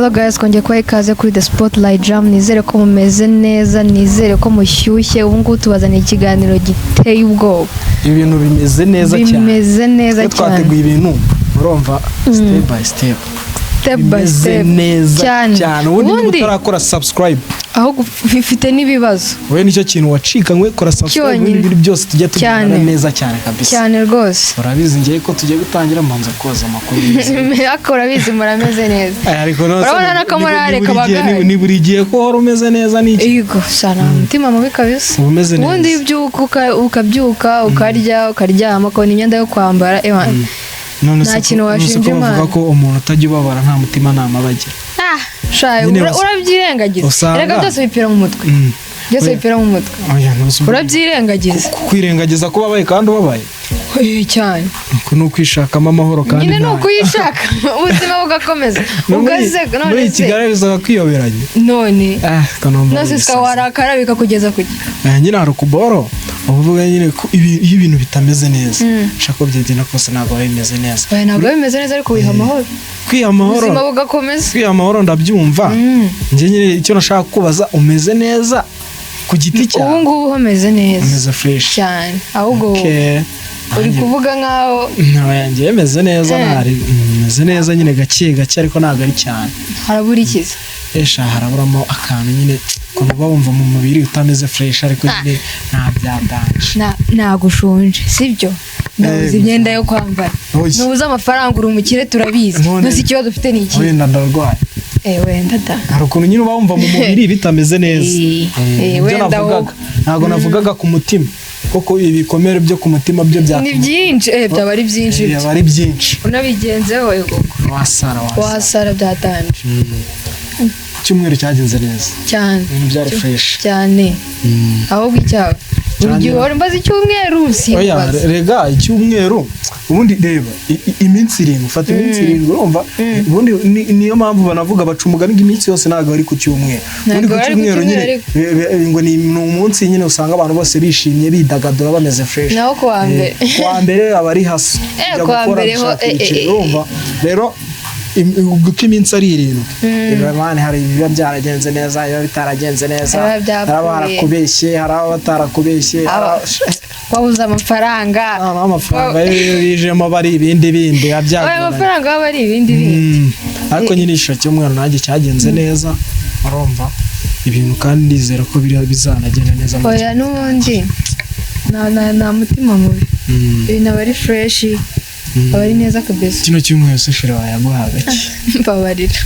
Hello guys, twongeye kubaha ikaze kuri The Spotlight Jam. Nizere ko mumeze neza, nizere ko mushyushye. Ubu ngubu tubazaniye ikiganiro giteye ubwoba. Ibintu bimeze neza cyane. Bimeze neza Twe cyane. twateguye ibintu, urumva, step by step. Step by Bimeze step. neza Cyane. cyane. Ubundi niba Ubundi utarakora subscribe, aho bifite n'ibibazo. Wowe nicyo kintu wacikanywe, kora subscribe, Cyonyine. ubundi ibintu byose tujya tugendana Cyane. neza cyane kabisa. Cyane rwose. Urabizi, ngiye ko tugiye gutangira mbanza koza amakuru neza. Ariko urabizi, murameze neza. Aya, ariko none se Urabona n'akamorale ni buri kaba gihe- gahari. Ni buri gihe ko wari umeze neza n'iki? Yego, sana umutima mubi kabisa. Uba umeze neza. Ubundi iyo ubyuka ukabyuka ukarya, ukaryama, ukabona imyenda yo kwambara, ewa. None Nta se kintu none se washinja ko bavuga Imana. ko umuntu utajya ubabara nta mutima nama aba agira? Ah, sha, Nyine urabyirengagiza. Erega byose bipfira mu mutwe. Byose Oya. bipfira mu mutwe. Oya, ntuzi Urabyirengagiza. Kwirengagiza ko ubabaye kandi ubabaye. Eh, cyane. Uku ni ukwishakamo amahoro kandi Nyine ni ntayo. ukuyishaka, ubuzima bugakomeza. No Ugaseka muri none se. Kigali bisaba kwiyoberanya. None Ah, kanombe. none se warakara bikakugeza kuki? Nyine hari ukuboro uvuga nyine ko iyo ibintu bitameze neza, ushaka ko byagenda kose ntabwo biba bimeze neza. Oya, ntabwo biba bimeze neza, ariko wiha amahoro. Kwiha amahoro. Ubuzima bugakomeza. Kwiha amahoro ndabyumva. Njye nyine icyo nashaka kubaza, umeze neza ku giti Ubu cyawe? ngubu hameze neza. Umeze fresh? Cyane ahubwo. Okay. Uri kuvuga nkaho Njye meze neza. Ntari meze neza nyine, gake gake, ariko ntabwo ari cyane. Harabura ikiza. Esha, haraburamo akantu nyine, ukuntu uba wumva mu mubiri utameze fresh, ariko nyine nta bya danger. Ntago ushonje, sibyo? Nabuze imyenda yo kwambara. Oya. Ntubuze amafaranga, uri umukire turabizi. Ntuzi ikibazo ufite ni iki? Wenda ndarwaye. Eh, wenda da. Hari ukuntu nyine uba wumva mu mubiri bitameze neza. Nibyo Wenda navugaga. wowe. Ntabwo navugaga ku mutima, kuko ibikomere byo ku mutima byo Ni byatuma byinshi, byaba ari byinshi. Aba ari byinshi. Unabigenzeho, yego. Wasara, wasara. Wasara byatanje. Icyumweru cyagenze neza. Cyane. Ibintu byari fresh. Cyane. Ahubwo icyawe, buri gihe uhora umbaza icyumweru. Oya. Simbaza. Rega icyumweru ubundi reba iminsi 7, ufata iminsi 7, urumva, ubundi niyo mpamvu banavuga, baca umugani ngo iminsi yose ntabwo ari ku cyumweru. Ubundi Ntabwo ku ari ku cyumweru nyine cyumweru. Ngo ni umunsi nyine usanga abantu bose bishimye, bidagadura, bameze fresh. Naho ku wa mbere? Ku wa mbere aba ari hasi. Ujya Ku wa gukora, mbere ho, gushaka ibiceri, urumva rero uko iminsi ari 7, man, hari ibiba byaragenze neza, ibiba bitaragenze neza. Ibiba byapfuye. Hari ababa barakubeshye, hari ababa batarakubeshye. Wabuze amafaranga. Noneho amafaranga yo bijemo aba ari ibindi bindi biba Aya byagoranye. mafaranga aba ari ibindi bindi. Ariko nyine icyo cyumweru nanjye cyagenze neza, urumva, ibintu kandi ndizera ko biriya bizanagenda neza mu Oya, n'ubundi nta mutima mubi. Ibintu aba ari fresh, aba ari neza kabisa. Kino cyumweru se chéri wayaguhaga iki? Mbabarira.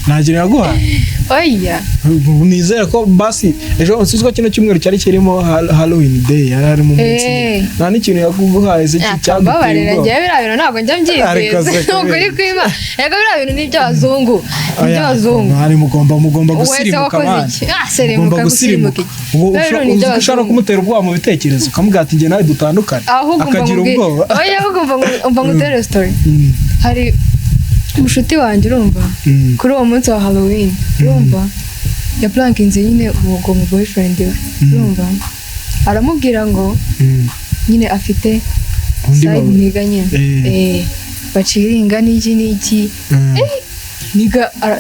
Nta kintu yaguhaye? Oya. Nizere ko basi ejo nsizi ko kino cyumweru cyari kirimo Halloween day, yari harimo umunsi Eh. nta n'ikintu yaguhaye se cyaguteye Mbabarira. ubwoba? Njyewe biriya bintu ntabwo njya Ariko mbyizeza. se Ni ukuri kubera- kwima. Erega biriya bintu ni iby'abazungu, ni Oya, iby'abazungu. mwari mugomba Wese gusirimuka wakoze abana. iki? Ah, serimuka, Mugomba gusirimuka gusirimuka. iki? Ubu Biriya bintu ni uzi ko ushobora iby'abazungu. kumutera ubwoba mu bitekerezo, ukamubwira ati njye nawe dutandukane, Ahubwo umva akagira nkubwire. ubwoba. Oya, ahubwo umva ngutere story. Hari umushuti wanjye, urumva, kuri uwo munsi wa Halloween, urumva, yaprankinze nyine uwo mu boyfriend we, urumva, aramubwira ngo nyine afite Undi side nigga nyine. Baciringa n'iki n'iki.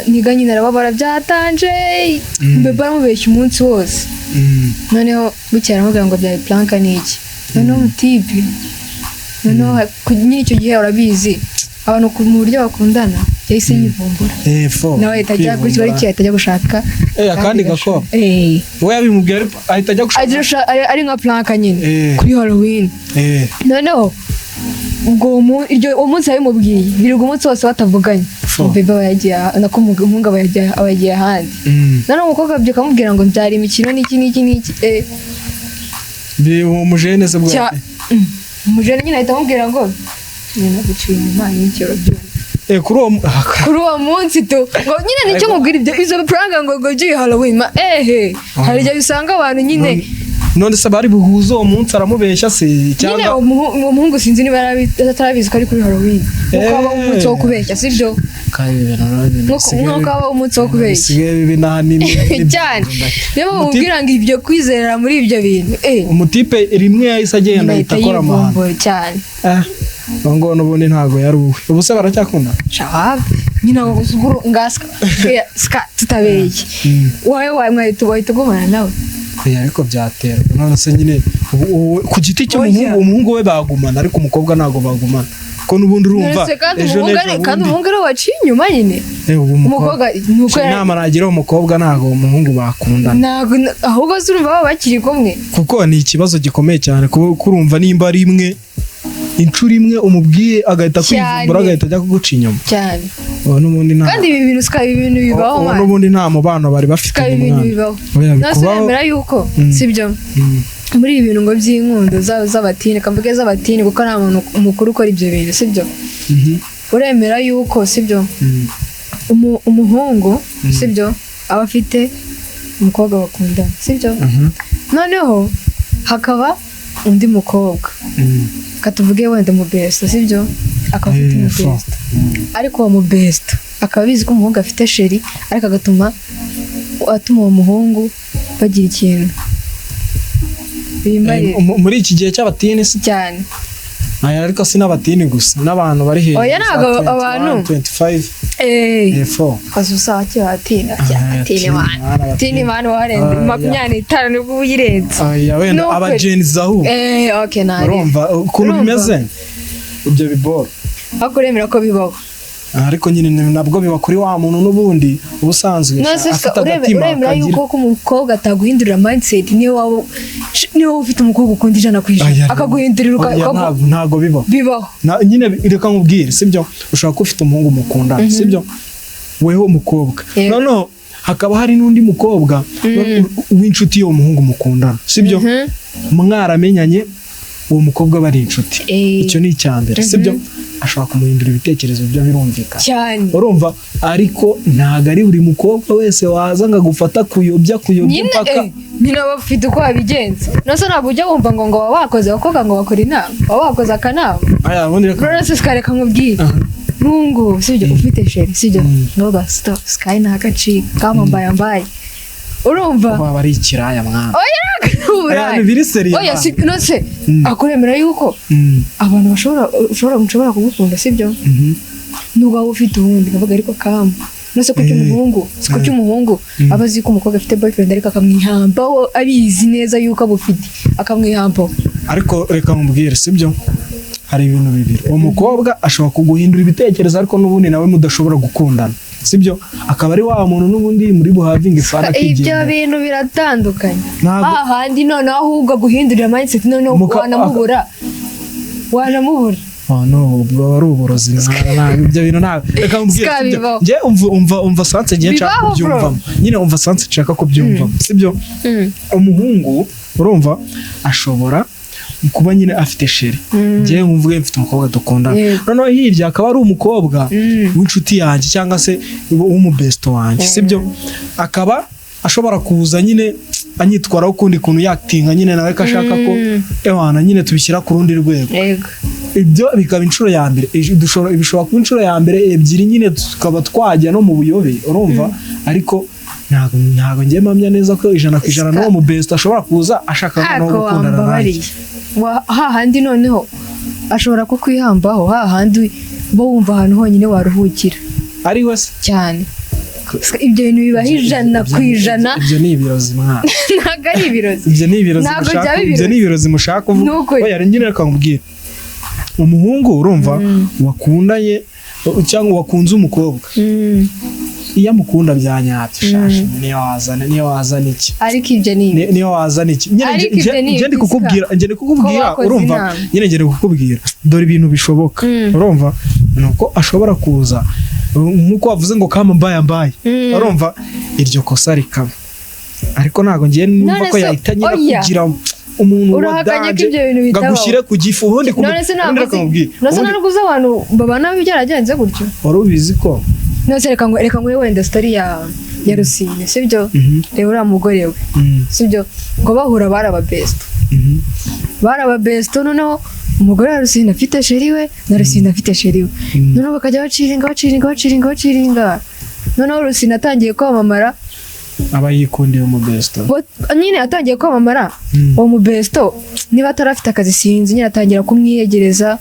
Nigga nyine arababara byatanje. Mbebe aramubeshya umunsi wose. Noneho bukeye aramubwira ngo byari prank n'iki. Noneho umutipe, noneho nyine icyo gihe urabizi abantu mu buryo bakundana, yahise yivumbura. Fo, Nawe ahita ajya kuri kwivumbura. kigali, ahita ajya gushaka Akandi gakobwa. We yabimubwiye ariko ahita ajya gushaka. Ari nka prank nyine kuri Halloween. Noneho ubwo uwo munsi yabimubwiye, birirwa umunsi wose batavuganye. Fo. Bebe aba yagiye nako umuhungu aba yagiye ahandi. Noneho umukobwa abyuka amubwira ngo byari imikino n'iki n'iki n'iki. Uwo mujene se bwa Umujene nyine ahita amubwira ngo nyine naguciye inyuma n'iki, urabyumva. Kuri uwo Kuri uwo munsi tu ngo nyine nicyo mubwira, ibyo izo prank ngo by'iyi Halloween ma ehe, hari igihe usanga abantu nyine None se bari buhuze uwo munsi aramubeshya se Nyine cyangwa? Uwo muhungu sinzi niba atarabizi ko ari kuri Halloween, nkuko habaho umunsi wo kubeshya, sibyo? Kandi ibintu rero ibintu Nkuko habaho umunsi wo kubeshya. Bisigaye bibi n'ahanini. Cyane, niyo mpamvu mubwira ngo ibyo kwizerera muri ibyo bintu Umutipe rimwe yahise agenda ahita ahita akora amahano. yivumbura cyane. Ngo n'ubundi ntabwo yari uwe. Ubu se baracyakunda? Shawabi. Nyine ngasika sika tutabeye, wowe wahita wahita ugumana nawe. Oya, ariko byaterwa. None se nyine ku giti cy'umuhungu, Oya. umuhungu we bagumana, ariko umukobwa ntabwo bagumana, ko n'ubundi urumva None se kandi ejo umuhungu n'ejo kandi bundi. Umuhungu ariwe waciye inyuma nyine. Ubu umukobwa nuko inama nagira umukobwa, ntabwo umuhungu bakundana. Ntabwo, ahubwo se urumva baba bakiri kumwe? Kuko ni ikibazo gikomeye cyane, kuko urumva nimba ari imwe, inshuro imwe umubwiye agahita kwivumbura, agahita ajya kuguca inyuma. Cyane. Ubu n'ubundi nta Kandi ibi bintu sikaba ibintu bibaho, ubu man. n'ubundi nta mubano bari Sikaba bafitanye, ibintu mwana. bibaho. Oya, Nase bikubaho. uremera yuko, sibyo, muri ibi bintu ngo by'inkundo z'abatini, kamvuge z'abatini kuko nta muntu mukuru ukora ibyo bintu, sibyo? Uremera yuko, sibyo, umuhungu, sibyo, aba afite umukobwa bakundana, sibyo? Noneho hakaba undi mukobwa, katuvuge wenda mu besto, sibyo, akaba afite umubesto, ariko uwo mubesto akaba abizi ko umuhungu afite chéri, ariko agatuma atuma uwo muhungu bagira ikintu bimarira. Muri iki gihe cy'abatini se? Cyane. Aya, ariko si n'abatini gusa, n'abantu bari hejuru Oya, za ntabwo 21, abantu- 25, 4. Kazi usaba batina. Ah, tini tini, mani mwana, tini mani, warenze 25 nibwo uba uyirenze. Aya, wenda Ni ukuri. abagenzi ahubwo. Okay, nari Urumva ukuntu Urumva? bimeze ibyo biboro. Ariko uremera ko bibaho? Ariko nyine nabwo biba kuri wa muntu n'ubundi ubusanzwe None se afite agatima uremera kagira yuko ko umukobwa ataguhindurira mindset niyo waba ufite umukobwa ukunda 100%, Aya, akaguhindurira oya, ntabwo bibaho. Bibaho. Nyine reka nkubwire, sibyo? Ushobora kuba ufite umuhungu mukundana, sibyo, weho umukobwa. Yego. Noneho hakaba hari n'undi mukobwa w'inshuti y'uwo muhungu mukundana, sibyo? Mwaramenyanye, uwo mukobwa bari inshuti. Icyo ni icya mbere, sibyo? Ashobora kumuhindura ibitekerezo, byo birumvikana. Cyane. Urumva, ariko ntabwo ari buri mukobwa wese waza ngo agufata kuyobya kuyobya Nyine mpaka nyine baba bafite uko babigenza. None se ntabwo ujya wumva ngo baba bakoze abakobwa ngo bakora inama, baba bakoze akanama? Aya, ubundi reka None se sikareka nkubwire, nk'ubu, sibyo, ufite chéri, sibyo, ngoga stop sky ni agacika kamambaye mbaye, urumva? Waba ari ikiraya, mwana. Oya, ntabwo Aya, biri sérieux, oya mwana. Si none se akuremera yuko abantu bashobora ushobora nshobora kugukunda, sibyo, nubwo waba ufite uwundi, nkavuga ariko kama none se kuki umuhungu, si kuki umuhungu aba azi ko umukobwa afite boyfriend, ariko akamwihambaho abizi neza yuko abufite, akamwihambaho? Ariko reka nkubwire, sibyo, hari ibintu bibiri. Uwo mukobwa ashobora kuguhindura ibitekerezo, ariko n'ubundi nawe mudashobora gukundana, sibyo? Akaba ari wa muntu n'ubundi muri buhavinga ifana Ibyo akigendera. bintu biratandukanye. Ntabwo- Hahandi noneho ahubwo aguhindurira mindset, noneho wanamubura, wanamubura. Oh, no, ubwo ari uburozi. Ibyo bintu ntabwo, reka nkubwire, Sika sibyo? bibaho. Njye umva sense ngiye nshaka Bibaho, bro. kubyumvamo. Nyine umva sense nshaka kubyumvamo, sibyo? Umuhungu, urumva, ashobora kuba nyine afite chéri. Njyewe nkumvuge mfite umukobwa dukundana. Noneho hirya akaba ari umukobwa w'inshuti yanjye cyangwa se w'umubesto wanjye, sibyo? Akaba ashobora kuza nyine anyitwaraho ukundi kuntu, yatinga nyine nawe ko ashaka ko ewana nyine tubishyira ku rundi rwego. Ibyo bikaba inshuro ya mbere. Bishobora kuba inshuro ya mbere, ebyiri, nyine tukaba twajya no mu buyobe, urumva? Ariko ntabwo ngiye mpamya neza ko 100% n'uwo mu besto ashobora kuza ashaka no Ariko gukundana nanjye. wambabariye. Hahandi noneho ashobora kukwihambaho, hahandi uba wumva ahantu honyine waruhukira. Ari we se? Cyane. Ibyo bintu bibaho 100%. Ibyo ni ibirozi, mwana. Ntabwo ari ibirozi. Ibyo ni ibirozi Ntabwo mushaka. byaba Ibyo ibirozi. ni ibirozi mushaka kuvuga. Ni ukuri. Oya, nyine reka nkubwire, umuhungu, urumva, wakundanye cyangwa wakunze umukobwa, iyo amukunda bya nyabyo, shasha, niyo wazana iki? Ariko ibyo ni ibi. Niyo wazana iki nyine? Ariko ibyo ni nje ndi ibisika. kukubwira, nje ndi kukubwira. Ko wakoze Urumva? inama. Nyine nje ndi kukubwira, dore ibintu bishoboka. Urumva, nuko ashobora kuza nkuko wavuze ngo kama mbaya mbaye. Urumva, iryo kosa rikaba, ariko ntabwo ngiye numva None ko se- yahita nyine oya. kugira umuntu Urahakanye ko wadanje ibyo bintu ngo bitabaho? agushyire ku gifu ubundi None se ubundi ntabwo reka uzi nkubwire. none se Ubundi ntabwo uzi abantu babana byaragenze gutyo? Wari ubizi ko None se reka nguhe wenda story ya Rusine, sibyo? Reba uriya mugore we, sibyo, ngo bahura bari ababesto. Bari ababesto. Noneho umugore wa Rusine afite chéri we, na Rusine afite chéri we. Noneho bakajya baciringa, baciringa, baciringa, baciringa. Noneho Rusine atangiye kwamamara, aba yikundiye umubesto. Nyine atangiye kwamamara, uwo mubesto niba atarafite akazi sinzi, nyine atangira kumwiyegereza.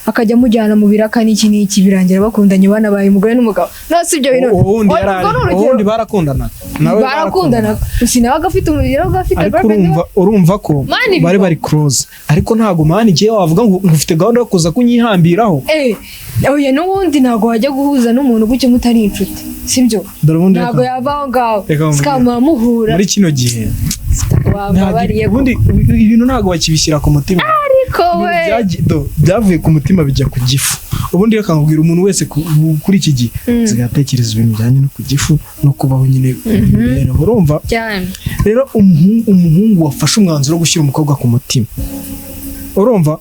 Akajya amujyana mu biraka n'iki n'iki, birangira bakundanye, banabaye umugore n'umugabo. No si ibyo bintu. Uwundi Urwo yari ni urugero. Uwundi barakundanaga nawe. Barakundanaga, gusa nawe agafite umubiri, yabaga afite Ariko girlfriend. urumva ko Man, bari bibaho. bari close, ariko ntabwo, man, igihe wavuga ngo ufite gahunda yo kuza kunyihambiraho. Oya, n'ubundi ntabwo wajya guhuza n'umuntu gutyo mutari inshuti, sibyo? Dore ubundi Ntabwo yava aho ngaho. Reka nkubwire. Sikama muhura. Muri kino gihe Wambabariye. ubundi ibintu ntabwo bakibishyira ku mutima. Ariko Ibintu we byavuye ku mutima bijya ku gifu. Ubundi reka nkubwire, umuntu wese kuri iki gihe asigaye atekereza ibintu bijyanye no ku gifu no kubaho nyine imibereho, urumva? Cyane. Rero umuhungu wafashe umwanzuro wo gushyira umukobwa ku mutima, urumva,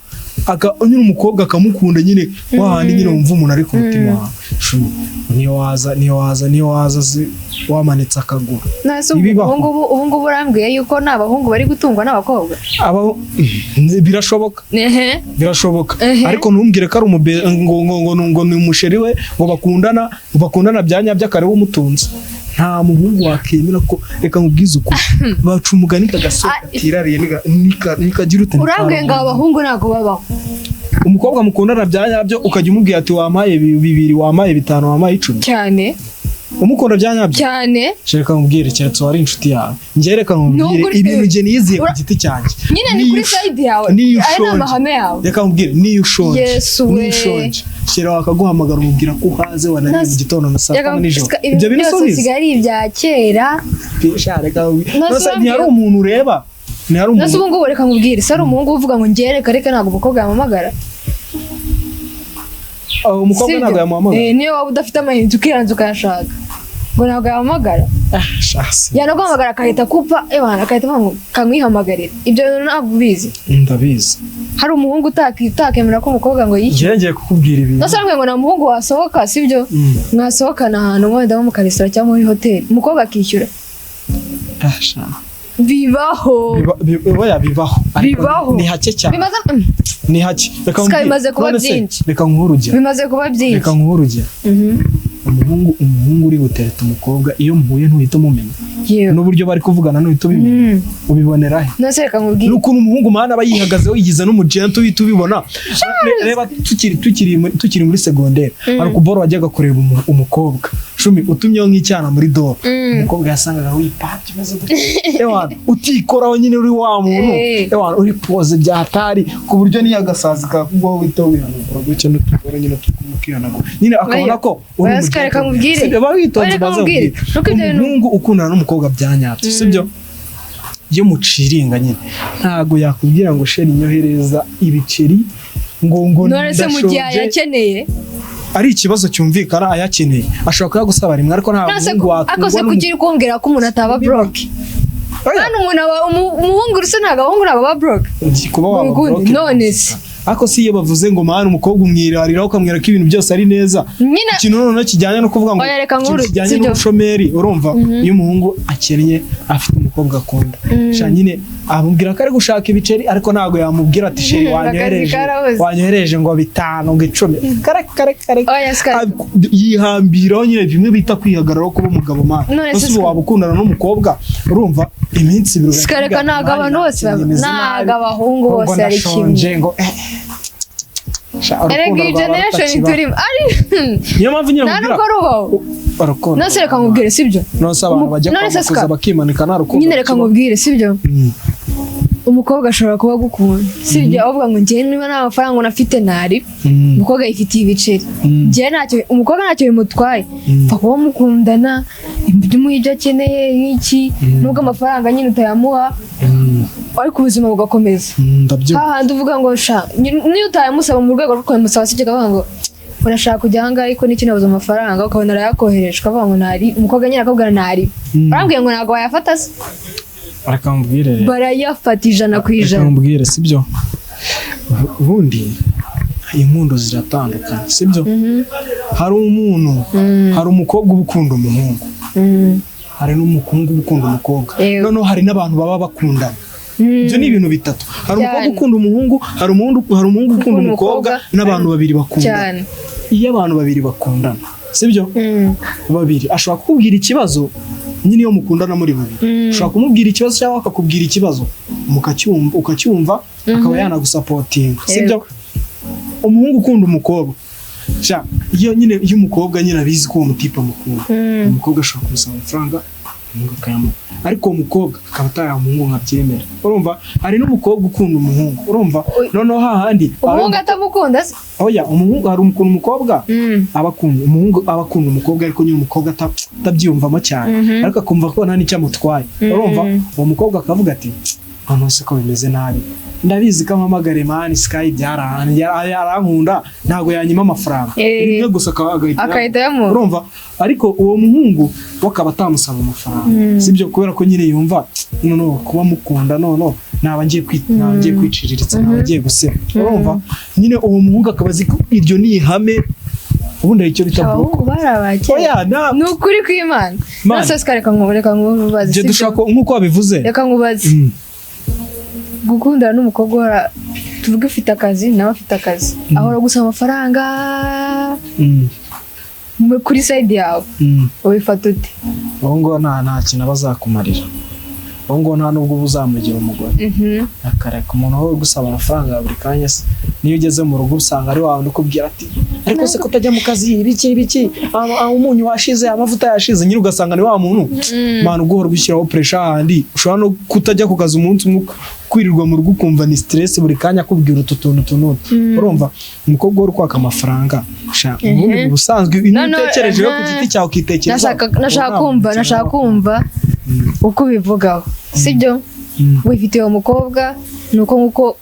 nyine umukobwa akamukunda nyine, wahandi nyine wumva umuntu ari ku mutima wawe. Shumi, niyo waza wamanitse akaguru. Nase ubu Ibibaho. ngubu urambwiye yuko nta bahungu bari gutungwa n'abakobwa? Birashoboka. Ehe. Birashoboka. Ehe. Ariko ntumbwire ko ari umube ngo ni umusheri we, ngo bakundana bya nyabyo, akareba umutunze. Nta muhungu wakemera ko, reka nkubwize ukuri, baca umugani kagasohoka katirariye nikagira ute. Urambwiye ngo aba bahungu ntabwo babaho? Umukobwa mukundana bya nyabyo, ukajya umubwira ati wampaye 2, wampaye 5, wampaye 10. Cyane. Umukunda bya nyabyo? Cyane. Reka nkubwire, keretse wari inshuti yawe. Njye reka nkubwire Nukuri- ibintu njye niyiziye ku giti cyanjye. Nyine ni kuri side yawe. Niyo Aya ni ushonje, amahame yawe. reka nkubwire, niyo ushonje, Yesu we. niyo ushonje, shyira wakaguhamagara umubwira ko uhaze, wanariye mu gitondo na saa Reka 5 nijoro. ibintu Ibyo bintu byose usubiza. bisigaye ari ibya kera. Sha, reka nkubwire. Nase Nase urambwira- ntihari umuntu ureba, ntihari Nase umuntu. ubu ngubu reka nkubwire, se ari umuhungu uvuga ngo njye reka reka, ntabwo umukobwa yampamagara. Ah, umukobwa Sibyo? ntabwo yamuhamagara. Niyo waba udafite amayinite ukiranza ukayashaka, ngo ntabwo yahamagara. Ah, sha, Yanaguhamagara akahita akupa, ebana, akahita avuga ngo kamwihamagarire. Ibyo bintu ntabwo ubizi? Ndabizi. Hari umuhungu utakemera ko umukobwa ngo yishyure? Njye ngiye kukubwira ibintu. Nase arambwira ngo nta muhungu wasohoka, sibyo? Mwasohokana ahantu wenda nko mu karesitora cyangwa muri hoteli, umukobwa akishyura? Ah, sha. Bibaho. Oya, bibaho. Ariko Bibaho. ni hake cyane. Bimaze Ni hake. Reka Sky, nkubwire. bimaze kuba None se, byinshi. reka nguhe urugero. Bimaze kuba byinshi. Reka nguhe urugero. Umuhungu uri gutereta umukobwa, iyo muhuye ntuhita umumenya. Yewe. N'uburyo bari kuvugana ntuhita ubimenya. Ubibonera he? Nase reka nkubwire. N'ukuntu umuhungu, mana, aba yihagazeho, yigize n'umugento, uhita ubibona. Reba tukiri muri segonderi, hari ukuboro wajyaga kureba umukobwa, cumi utumyeho nk'icyana muri doro, umukobwa yasangaga wipabye, umeze gutya, ewana, utikoraho nyine, uri wa muntu, ewana, uri poze bya hatari, ku buryo niyo agasazi kakugwaho uhita wihanagura gutya n'utugoro nyine tukihanagura nyine, akabona Oya. ko uri Oya, Sky, reka umugento. nkubwire. Sibyo, ba witonze. Oya, reka Baze nkubwire. nkubwire. Nuko ibyo bintu- Umuhungu ukundana n'umukobwa bya nyabyo, sibyo, iyo muciringa nyine, ntago yakubwira ngo chéri, nyohereza ibiceri, ngo None se mu gihe ndashonje. ayakeneye? Ari ikibazo cyumvikana, ayakeneye ashobora kuyagusaba rimwe, ariko nta None se muhungu ako se watungwa kuki uri kumbwira ko umuntu ataba broke? Oya, Hano umuntu aba umuhungu rusa, ntabwo abahungu ntabwo baba broke. Kuba waba Ubundi, broke. none se. Ariko si iyo bavuze ngo man, umukobwa umwirariraho, ukamwereka ko ibintu byose ari neza. Nyine Ikintu noneho kijyanye no kuvuga ngo Oya, reka ikintu nkuru, kijyanye sibyo? n'ubushomeri, urumva, iyo umuhungu akennye afite umukobwa akunda, sha, nyine amubwira ko ari gushaka ibiceri, ariko ntabwo yamubwira ati chéri, Akazi wanyohereje karabuze. wanyohereje ngo 5, ngo 10, kare kare kare. Oya, Sky. Yihambiraho nyine, bimwe bita kwihagararaho, kuba umugabo, man. None se Ese ubu Sky- waba ukundana n'umukobwa, urumva, iminsi 2 Sky, reka, ntabwo abantu bose ntabwo ntabwo abahungu bose ari kimwe. Ngo sha, urukundo Erega iyi rwaba generation rutakibaho. turimo ari Niyo mpamvu nyine nta nkubwira nubwo rubaho. Urukundo. None se reka nkubwire, sibyo? None se abantu bajya None se kwamakuza Sky- bakimanika, nta rukundo Nyine reka rukibaho? nkubwire, sibyo? Umukobwa ashobora kuba agukunda, sibyo? Avuga ngo njyewe niba nta mafaranga unafite ntari, umukobwa yifitiye ibiceri, njyewe ntacyo, umukobwa ntacyo bimutwaye, pfa kuba mukundana, ibyo umuha, ibyo akeneye nk'iki, nubwo amafaranga nyine utayamuha, ariko ubuzima bugakomeza. Ndabyumva. Hahandi uvuga ngo sha, niyo utayamusaba mu rwego rwo kuyamusaba, sibyo, ukavuga ngo urashaka kujya ahangaha ariko n'iki, nabuze amafaranga, ukabona arayakohereje, ukavuga ngo ntari, umukobwa nyine akakubwira ntari. Urambwiye ngo ntabwo wayafata se? Reka nkubwire rero. Barayafata ijana ku Reka ijana. nkubwire, sibyo? Ubundi inkundo ziratandukanye, sibyo? Hari umuntu, hari umukobwa uba ukunda umuhungu, hari n'umuhungu uba ukunda umukobwa, Yego. noneho hari n'abantu baba bakundana. Ibyo ni ibintu bitatu: hari umukobwa ukunda umuhungu, hari umuhungu ukunda Ukunda umukobwa, umukobwa, n'abantu babiri bakundana. Iyo abantu babiri bakundana, sibyo, babiri, ashobora kukubwira ikibazo nyine. Iyo mukundana muri babiri, ushobora kumubwira ikibazo cyangwa akakubwira ikibazo, mukacyumva, ukacyumva, akaba yanagusapotinga, sibyo? Yego. Umuhungu ukunda umukobwa, sha, iyo nyine, iyo umukobwa nyine abizi ko uwo mutipe amukunda, umukobwa ashobora kumusaba amafaranga, umuhungu akayamuha, ariko uwo mukobwa akaba atayaha umuhungu nkabyemera. Urumva, hari n'umukobwa ukunda umuhungu, urumva, noneho hahandi Umuhungu atamukunda se? Oya, umuhungu, hari ukuntu umukobwa aba akunda umuhungu, aba akunda umukobwa, ariko nyine umukobwa atabyiyumvamo cyane, ariko akumva ko nta n'icyo amutwaye. Urumva, uwo mukobwa akavuga ati: "Noneho se ko bimeze nabi, ndabizi ko ampamagare man Sky byarankunda, ntabwo yanyima amafaranga." Rimwe gusa agahita Agahita yamuha. Urumva, ariko uwo muhungu we akaba atamusaba amafaranga, sibyo? Kubera ko nyine yumva noneho kuba mukunda, noneho naba ngiye kwiciriritsa, naba ngiye guseba. Urumva nyine, uwo muhungu akaba azi ko iryo ni ihame. Ubundi hari icyo bita Abahungu bro code. bari abakera. Oya, na Ni ukuri kw'Imana. Man. Nase Sky, reka nkubaze, Njye sibyo? dushaka nk'uko wabivuze. Reka nkubaze. Gukundana n'umukobwa uhora, tuvuge ufite akazi, nawe afite akazi, ahora gusaba amafaranga kuri side yawe, ubifata ute? Uwo nguwo nta kintu aba azakumarira. Uwo nguwo nta nubwo uba uzamugira umugore. Akareka umuntu wowe gusaba amafaranga ya buri kanya se, niyo ugeze mu rugo usanga ari wa wundi ukubwira ati: "Ariko se ko utajya mu kazi, ibiki ibiki, umunyu washize, amavuta yashize." Nyine ugasanga ni wa muntu, man, uguhora gushyiraho pressure, hahandi ushobora no kutajya ku kazi umunsi umwe, kwirirwa mu rugo ukumva ni stress, buri kanya akubwira utu tuntu utu n'utu. Urumva, umukobwa uri kwaka amafaranga, sha, ubundi mu busanzwe iyo No, no, utekereje ku giti cyawe, ukitekereza Nashaka kumva uko ubivugaho, sibyo? Wifitiye uwo mukobwa, ni uko nguko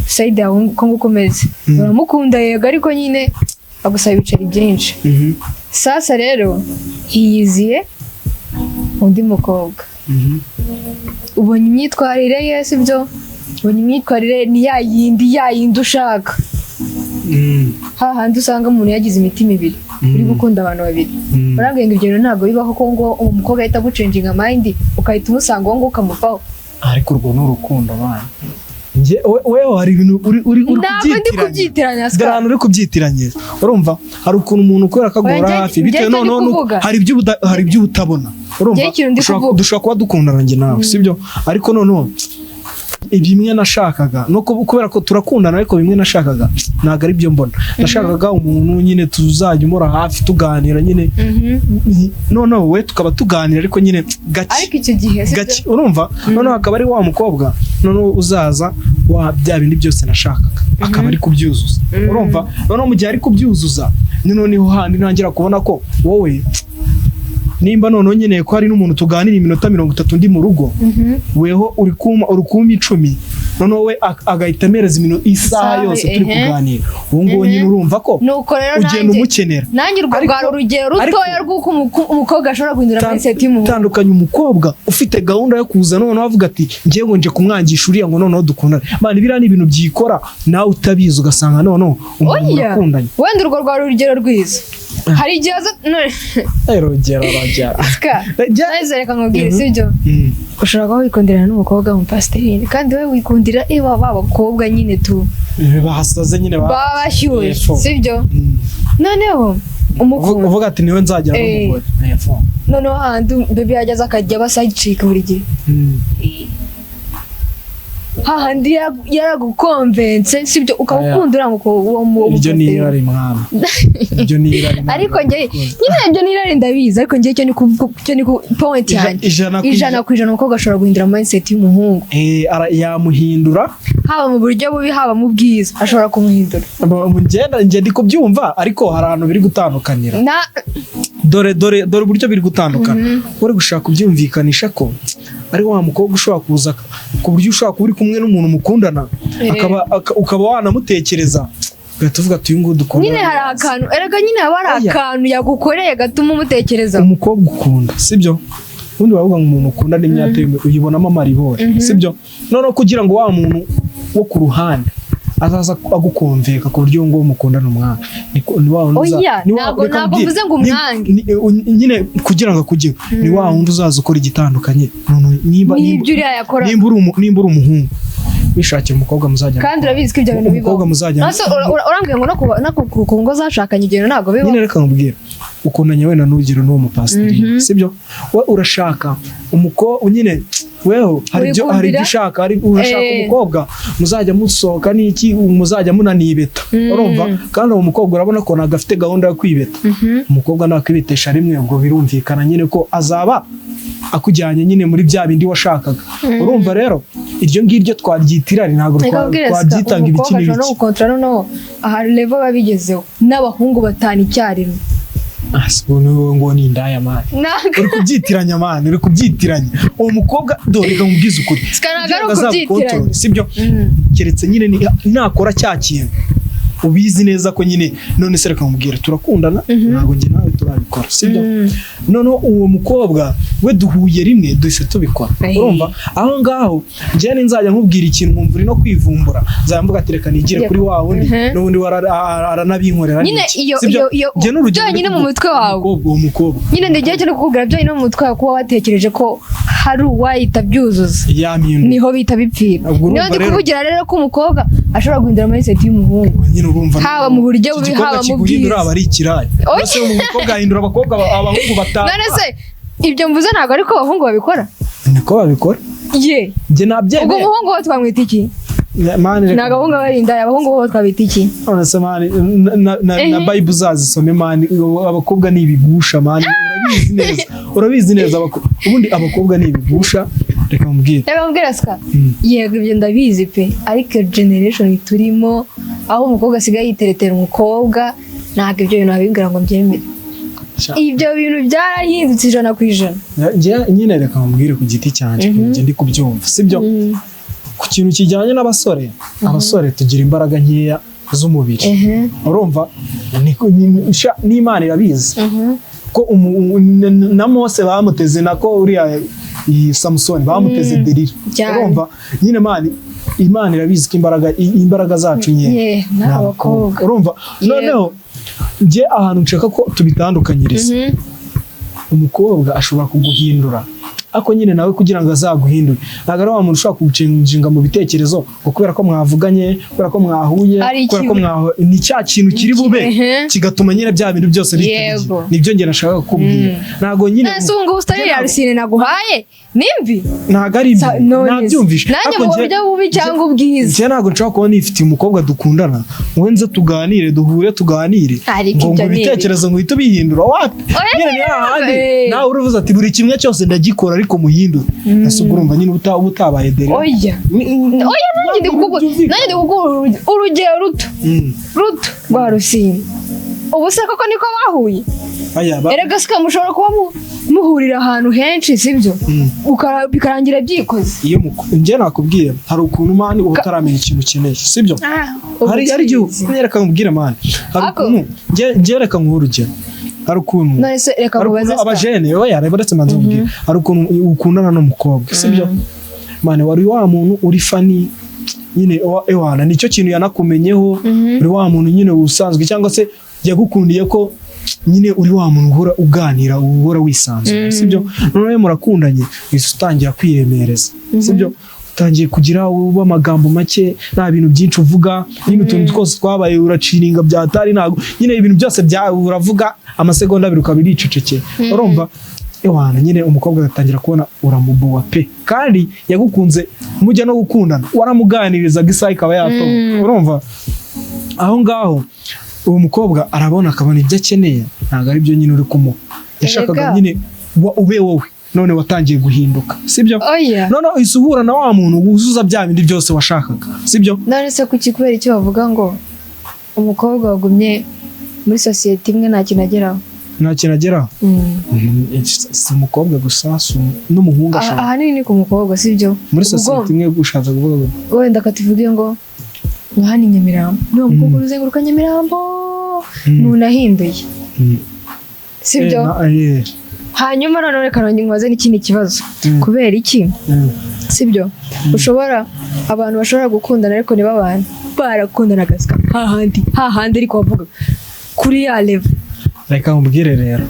side yawe, uko nguko umeze. Uramukunda yego, ariko nyine agusaba ibiceri byinshi. Sasa rero hiyiziye undi mukobwa, ubonye imyitwarire ye, sibyo? Ubonye imyitwarire ni ya yindi, ya yindi ushaka, hahandi usanga umuntu yagize imitima ibiri, uri gukunda abantu babiri. Urambwira ngo ibyo bintu ntabwo bibaho, ko ngo uwo mukobwa ahita agucenjinga mind, ukahita umusanga uwo nguwo ukamuvaho? Ariko urwo ni urukundo bana. Njye wewe hari ibintu uri Ntabwo ndi kubyitiranya. kubyitiranya, Dore Scar. ahantu uri kubyitiranya. Urumva, hari ukuntu umuntu kubera ko Oya, agora hafi njye bitewe icyo ndi noneho kuvuga. hari ibyo utabona. Urumva, Njye ikintu ndi kuvuga. Dushobora kuba dukundana njye nawe, sibyo? Ariko noneho bimwe nashakaga no kubera ko turakundana, ariko bimwe nashakaga ntabwo ari byo mbona. Nashakaga umuntu nyine tuzajya umura hafi, tuganira nyine, noneho we tukaba tuganira ariko nyine gake. Ariko icyo gihe, sibyo? Gake. Urumva, noneho akaba ari wa mukobwa noneho uzaza wa bya bindi byose nashakaga akaba ari kubyuzuza. Urumva, noneho mu gihe ari kubyuzuza, noneho niho handi ntangira kubona ko wowe nimba noneho nkeneye ko hari n'umuntu tuganira iminota 30 ndi mu rugo, weho uri kumpa 10, noneho we agahita amereza isaha Isaha, yose turi kuganira, uwo nguwo nyine urumva ko Nuko rero ugenda nanjye umukenera. Nanjye urwo rwari urugero rutoya rw'uko umukobwa ashobora guhindura mindset y'umuhungu. Tandukanye umukobwa ufite gahunda yo kuza noneho avuga ati: "Ngiye ngo nje kumwangisha uriya ngo noneho dukundane." Man, biriya ni ibintu byikora nawe utabizi, ugasanga noneho umuntu Oya, murakundanye. wenda urwo rwari urugero rwiza. Hari igihe aza none Rugero, rugero. Ska, nahise reka nkubwire, sibyo? Ushobora kuba wikundirana n'umukobwa w'umupasiteri, kandi we wikundira iwa ba bakobwa nyine tu Bahasaze nyine baba bashyushye, Yepfo. sibyo? Noneho umukunda. Uvuga ati: "Niwe nzagira n'umugore." Yepfo. Noneho hahandi baby yageze akajya abasayicika buri gihe, hahandi yaragukonvense, sibyo? Ukaba Aya. ukunda uriya mukobwa, uwo mu Iryo ni irari mwana, iryo ni irari mwana. Ariko njye nyine ibyo ni irari, ndabizi, ariko njye icyo ni ku point yanjye. Ijana ku 100% umukobwa ashobora guhindura mindset y'umuhungu. Yamuhindura. Haba mu buryo bubi, haba mu bwiza, ashobora kumuhindura. Njye ndi kubyumva, ariko hari ahantu biri gutandukanira. Na Dore uburyo biri gutandukana. Uri gushaka kubyumvikanisha ko ari wa mukobwa ushobora kuza ku buryo ushobora kuba uri kumwe n'umuntu mukundana, ukaba wanamutekereza, ugahita uvuga ati: "Uyu nguyu dukundana." Nyine hari akantu, erega nyine haba hari Oya. akantu yagukoreye gatuma umutekereza. Umukobwa ukunda, sibyo? Ubundi baravuga ngo umuntu ukunda n'imyate uyibonamo amaribori, sibyo? Noneho kugira ngo wa muntu wo ku ruhande azaza agukumvika ku buryo nguwo mukundana umwana ni wa wundi Oya, ni wa- reka ntabwo nkubwire, mvuze ngo umwange. Nyine kugira ngo akugeho ni wa wundi uzaza ukora igitandukanye. Noneho N'ibyo uriya yakora. Nimba uri umuhungu wishakira umukobwa muzajya Kandi urabizi ko ibyo bintu bibaho. Umukobwa muzajya Nase urambwira ngo no ku ngo zashakanye ibyo bintu ntabwo bibaho? Nyine reka nkubwire, ukundanye wenda n'urugero n'uwo mupasiteri, sibyo? We urashaka nyine Weho hari ibyo hari ibyo Wikundira? ushaka, hari urashaka umukobwa muzajya musohoka n'iki, muzajya munanibeta, urumva? Kandi uwo mukobwa urabona ko ntabwo afite gahunda yo kwibeta. Umukobwa nakwibetesha rimwe, ubwo birumvikana nyine ko azaba akujyanye nyine muri bya bindi washakaga. Urumva rero iryo ngiryo twaryita irari, ntabwo Reka nkubwire Sika, twabyitanga ibiki umukobwa ashobora no n'ibiki. gukontorora, noneho aha level babigezeho n'abahungu batanu icyarimwe. Ah, si ubu niwe ngo ni indaya, man. Ntabwo Uri kubyitiranya, man, uri kubyitiranya. Uwo mukobwa, dore reka nkubwize ukuri. Sika, ntabwo ari Kugira ngo ukubyitiranya. azagukontorore, sibyo? Keretse nyine nakora cya kintu ubizi neza ko nyine. None se reka nkubwire, turakundana, ntabwo njye nawe turabikora, sibyo? Noneho uwo mukobwa we duhuye rimwe, duhise tubikora. Urumva aho ngaho njyewe ninzajya nkubwira ikintu nkumva uri no kwivumbura, nzajya mvuga ati reka nigire kuri wa wundi, n'ubundi aranabinkorera Nyine n'iki. iyo Sibyo? iyo Njye n'urugero byonyine ndi mu mutwe wawe. Umukobwa, uwo mukobwa. Nyine ndigiye cyo kukubwira, byonyine mu mutwe wawe kuba watekereje ko hari uwahita byuzuza, yampindura. Niho bita bipfira. Ubwo Niho urumva ndi rero- kuvugira rero ko umukobwa ashobora guhindura mindset y'umuhungu, Nyine urumva haba mu buryo iki bubi, gikobwa haba mu kiguhindura bwiza. aba ari ikiraya. Oya. Ese umukobwa ahindura abakobwa, abahungu batanu? None se ibyo mvuze ntabwo ariko abahungu babikora? Niko babikora. Ye. Njye Ubwo nabyemeye. umuhungu wo twamwita iki? Man, reka- Ntabwo abahungu aba ari indaya, abahungu bo twabita iki? None se man, na Bible uzazisome, man, abakobwa ni ibigusha, man, urabizi neza, urabizi neza. Ubundi abakobwa ni ibigusha, reka mubwire. Reka mbwira Sika. Yego, ibyo ndabizi pe, ariko generation turimo aho umukobwa asigaye yiteretera umukobwa, ntabwo ibyo bintu wabimbwira ngo mbyemere. Ibyo bintu byarahindutse 100%. Njye nyine reka mubwire ku giti cyanjye ukuntu njye ndi kubyumva, sibyo? Ku kintu kijyanye n'abasore, abasore tugira imbaraga nkeya z'umubiri, urumva? N'Imana irabizi ko na Mose bamuteze, nako uriya iyi Samusoni bamuteze Delila. Urumva nyine, man, Imana irabizi ko imbaraga zacu nkeya Yeah, ni ni abakobwa. Urumva? Noneho njye ahantu nshaka ko tubitandukanyiriza, umukobwa ashobora kuguhindura, ariko nyine nawe kugira ngo azaguhindure ntabwo ari wa muntu ushobora kugucenga mu bitekerezo ngo kubera ko mwavuganye, kubera ko mwahuye, Ari kubera ko ikintu. ni cya kintu kiri bube kigatuma nyine bya bintu byose bihita bigira. Nibyo njye nashakaga kukubwira, ntabwo nyine None se ubu ngubu sitari ya Rusine naguhaye nimbi? Ntabwo ari ibyo. None se. Nabyumvishe. Nanjye Ariko mu buryo bubi cyangwa ubwiza. Njye ntabwo nshobora kuba nifitiye umukobwa dukundana ngo nze tuganire, duhure tuganire, Ariko ngo ibyo ngo ni ibitekerezo ngo uhite ubihindura, wapi. Oya, Nyine ni hahandi nawe uravuze ati buri kimwe cyose ndagikora ariko muhindure. Ese ubwo urumva nyine uba utabaye dere? Oya. Oya, nanjye ndi kuguha urugero ruto ruto rwa Rusine. Ubu se koko niko bahuye? Aya Erega sika, mushobora kuba muhurira ahantu henshi, sibyo? Bikarangira byikoze. Iyo njye nakubwiye, hari ukuntu, man, uba utaramenya ikintu ukeneye, sibyo? Hari igihe reka nkubwire, man, hari ukuntu njye reka nguhe urugero, hari ukuntu None se reka hari nkubaze, ukuntu Sika. abajene, oya, reba, uretse manze nkubwire, hari ukuntu ukundana n'umukobwa, sibyo? Man, wari wa muntu uri funny nyine, ewana nicyo kintu yanakumenyeho, uri wa muntu nyine usanzwe, cyangwa se yagukundiye ko nyine uri wa muntu uhora uganira, uhora wisanzuye, sibyo? Noneho iyo murakundanye uhise utangira kwiremereza, sibyo? Utangiye kugira uba amagambo make, nta bintu byinshi uvuga nyine, utuntu twose twabaye uraciringa byatari, ntabwo nyine ibintu byose byawe uravuga amasegonda 2 ukaba uricecekeye. Urumva, ewana nyine umukobwa agatangira kubona uramubowa pe, kandi yagukunze mujya no gukundana waramuganirizaga isaha ikaba yatoba. Urumva aho ngaho uwo mukobwa arabona, akabona ibyo akeneye ntabwo ari byo nyine uri kumuha yashakaga. Erega. Nyine ube wowe, none watangiye guhinduka, sibyo? Oya. None uhise uhura na wa muntu wuzuza bya bindi byose washakaga, sibyo? None se kuki, kubera icyo bavuga ngo umukobwa wagumye muri sosiyete imwe nta kintu ageraho? Nta kintu ageraho. Si umukobwa gusa, si n'umuhungu ashobora. Ahanini ni ku mukobwa, sibyo? Muri Ubwo sosiyete imwe ushatse kuvuga ngo wenda katuvuge ngo nka hano i Nyamirambo niwo mukobwa uzenguruka Nyamirambo ntunahinduye, sibyo? Hanyuma noneho reka nongere nkubaze n'ikindi kibazo. Kubera iki, sibyo, ushobora abantu bashobora gukundana ariko ntibabane, barakundanaga hahandi hahandi, ariko bavuga kuri ya level? Reka nkubwire rero.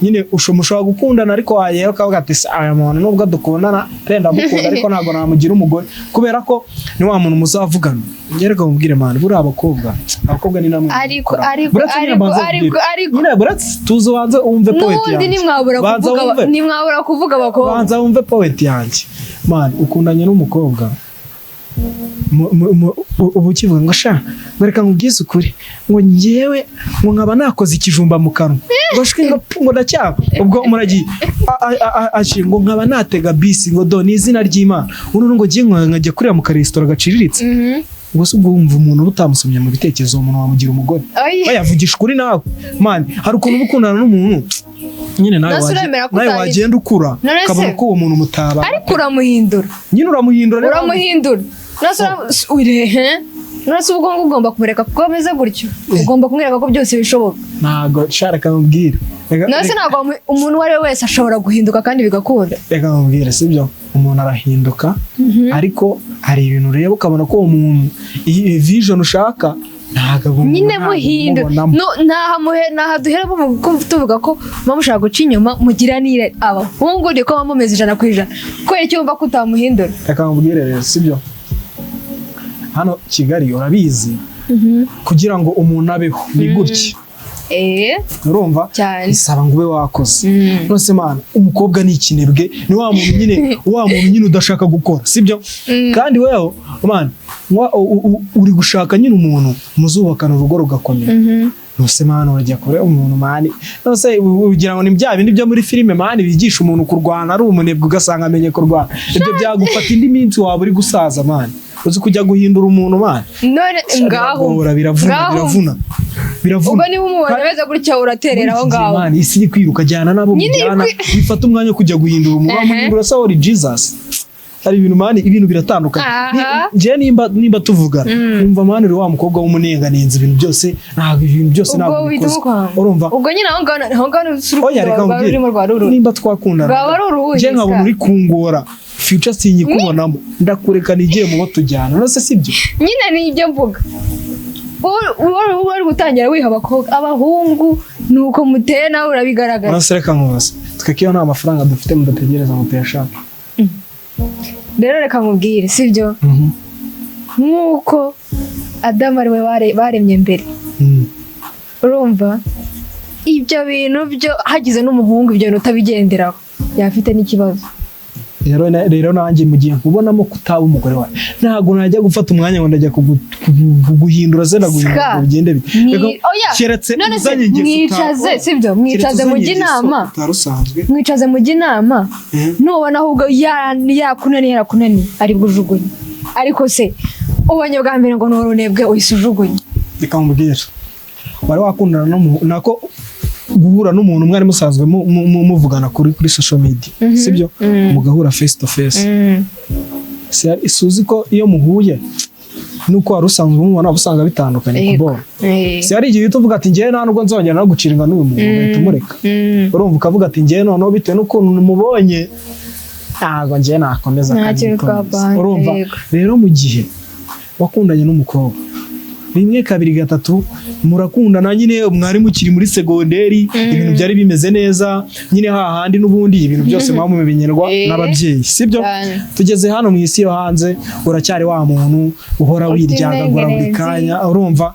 Nyine mushobora gukundana, ariko wagera ukavuga ati: "Se, aya muntu nubwo dukundana, renda mukunda, ariko ntabwo namugira umugore," kubera ko ni wa muntu muzavugana. Njye reka mubwire, man, buriya abakobwa ni namwe Ariko mubikora. ariko Buretse nyine ariko banza ariko nkubwire. Ariko Nyine buretse tuzi, ubanze wumve point n'ubundi yanjye. ntimwabura Banza kuvuga wumve. Ntimwabura kuvuga abakobwa. Banza wumve point yanjye, man. Ukundanye n'umukobwa, uba ukivuga ngo: "Sha," ngo, "reka nkubwize ukuri," ngo, "ngewe," ngo, "nkaba nakoze ikijumba mu kanwa," ngo, "shwi," ngo, "pu," ngo, "ndacyaba." Ubwo muragiye aci, ngo, "nkaba natega bisi," ngo, "do ni izina ry'Imana uno," ngo, "ngiye," ngo, "nkajya kurira mu karesitora gaciriritse." Ubwo se ubwo wumva umuntu uba utamusomye mu bitekerezo, uwo muntu wamugira umugore? Oya. Bayavugisha ukuri nawe, man. Hari ukuntu uba ukundana n'umuntu nyine, nawe Nase uremera ko nawe wagenda ukura, None se- ukabona ko uwo muntu mutaba. Ariko uramuhindura. Nyine uramuhindura rero. Uramuhindura. Nase urehe, nase ubwo ngubwo ugomba kumureka kuko ameze gutyo, ugomba kumwereka ko byose bishoboka. Ntabwo sha, reka nkubwire. Nase ntabwo umuntu uwo ari we wese ashobora guhinduka kandi bigakunda. Reka nkubwire, sibyo? Umuntu arahinduka, ariko hari ibintu ureba ukabona ko uwo muntu, iyi vision ushaka, ntabwo Nyine ntabwo muhindura. umubonamo. No, ntaha muhe, ntaha duhera tuvuga ko muba mushaka guca inyuma, mugira n'irari. Abahungu niko muba mumeze 100%. Kubera icyo wumva ko utamuhindura? Reka nkubwire rero, sibyo? Hano Kigali urabizi, kugira ngo umuntu abeho ni gutya. Urumva? Cyane. Bisaba ngo ube wakoze. None man, umukobwa ni ikinebwe, ni wa muntu nyine, wa muntu nyine udashaka gukora, sibyo? Kandi wewe, man, uri gushaka nyine umuntu muzubakana urugo rugakomera. Nose man, urajya kure umuntu, man? Nose ugira ngo ni bya bindi byo muri filime, man, bigisha umuntu kurwana ari umunebwe, ugasanga amenye kurwana? Ibyo byagufata indi minsi, waba uri gusaza, man. Uzi kujya guhindura umuntu, man? None ngaho Biragora, biravuna. Ngaho. Biravuna, biravuna. Ubwo niba umubonye ameze gutya, uraterera aho Muri iki gihe, ngaho. man, isi iri kwiruka, jyana nabo. Nyine iri Mujyana, wifata umwanya wo kujya guhindura umuntu. Wamuhindura se uri Jesus? Hari ibintu, man, ibintu biratandukanye. Njyewe nimba tuvugana, wumva, man, uri wa mukobwa w'umunenganenzi, ibintu byose ntabwo, ibintu byose Ubwo ntabwo uhita bikoze. umukwanga. Urumva? Ubwo nyine aho ngaho si Oya, urukundo reka rwaba nkubwire. rurimo rwa ruru Nimba twakundana, Rwaba ari uruhuhe, njye nkabona Ska. uri kungora, future sinyikubonamo, ndakureka nigiye mu bo tujyana. None se sibyo? Nyine ni ibyo mvuga. Wowe uri gutangira wiha abakobwa, abahungu ni uko muteye, nawe urabigaragaza. None se reka nkubaze, twe ko iyo nta mafaranga dufite mudategereza ngo tuyashake? Rero reka nkubwire, sibyo? Nk'uko Adamu ari we baremye mbere, urumva ibyo bintu byo hagize n'umuhungu ibyo bintu utabigenderaho, yafite n'ikibazo. Rero nanjye mu gihe nkubonamo kutaba umugore wawe, ntabwo najya gufata umwanya ngo ndajya kuguhindura se, ndaguhindura Ska. ngo bigende bite? Oya, Keretse none se uzanye ingeso mwicaze, sibyo? Mwicaze keretse mujye uzanye ingeso inama. utari usanzwe. Mwicaze mujye inama. Nubona ahubwo yakunaniye, yarakunaniye, ari bujugunye. Ariko se ubonye bwa mbere ngo ni urunebwe, uhise ujugunye? Reka nkubwire, wari wakundana n'umuntu, nako guhura n'umuntu mwari musanzwe muvugana kuri social media, sibyo? Mugahura face to face. Si uzi ko iyo muhuye nuko wari usanzwe umubona uba usanga bitandukanye? Yego. Kubona si hari igihe uhita uvuga ati: "Njyewe nta nubwo nzongera no guciringa n'uyu muntu," ugahita umureka. Urumva, ukavuga ati: "Njyewe noneho bitewe n'ukuntu mubonye, ntabwo njyewe nakomeza Nta kandi kintu bikomeza." twapanga, Urumva? yego. Rero mu gihe wakundanye n'umukobwa rimwe, kabiri, gatatu, murakundana nyine, mwari mukiri muri segonderi, ibintu byari bimeze neza nyine, hahandi n'ubundi ibintu byose muba mubimenyerwa n'ababyeyi, sibyo? Cyane. Tugeze hano mu isi yo hanze, uracyari wa muntu uhora Ufite wiryagagura buri inengenzi. kanya, urumva?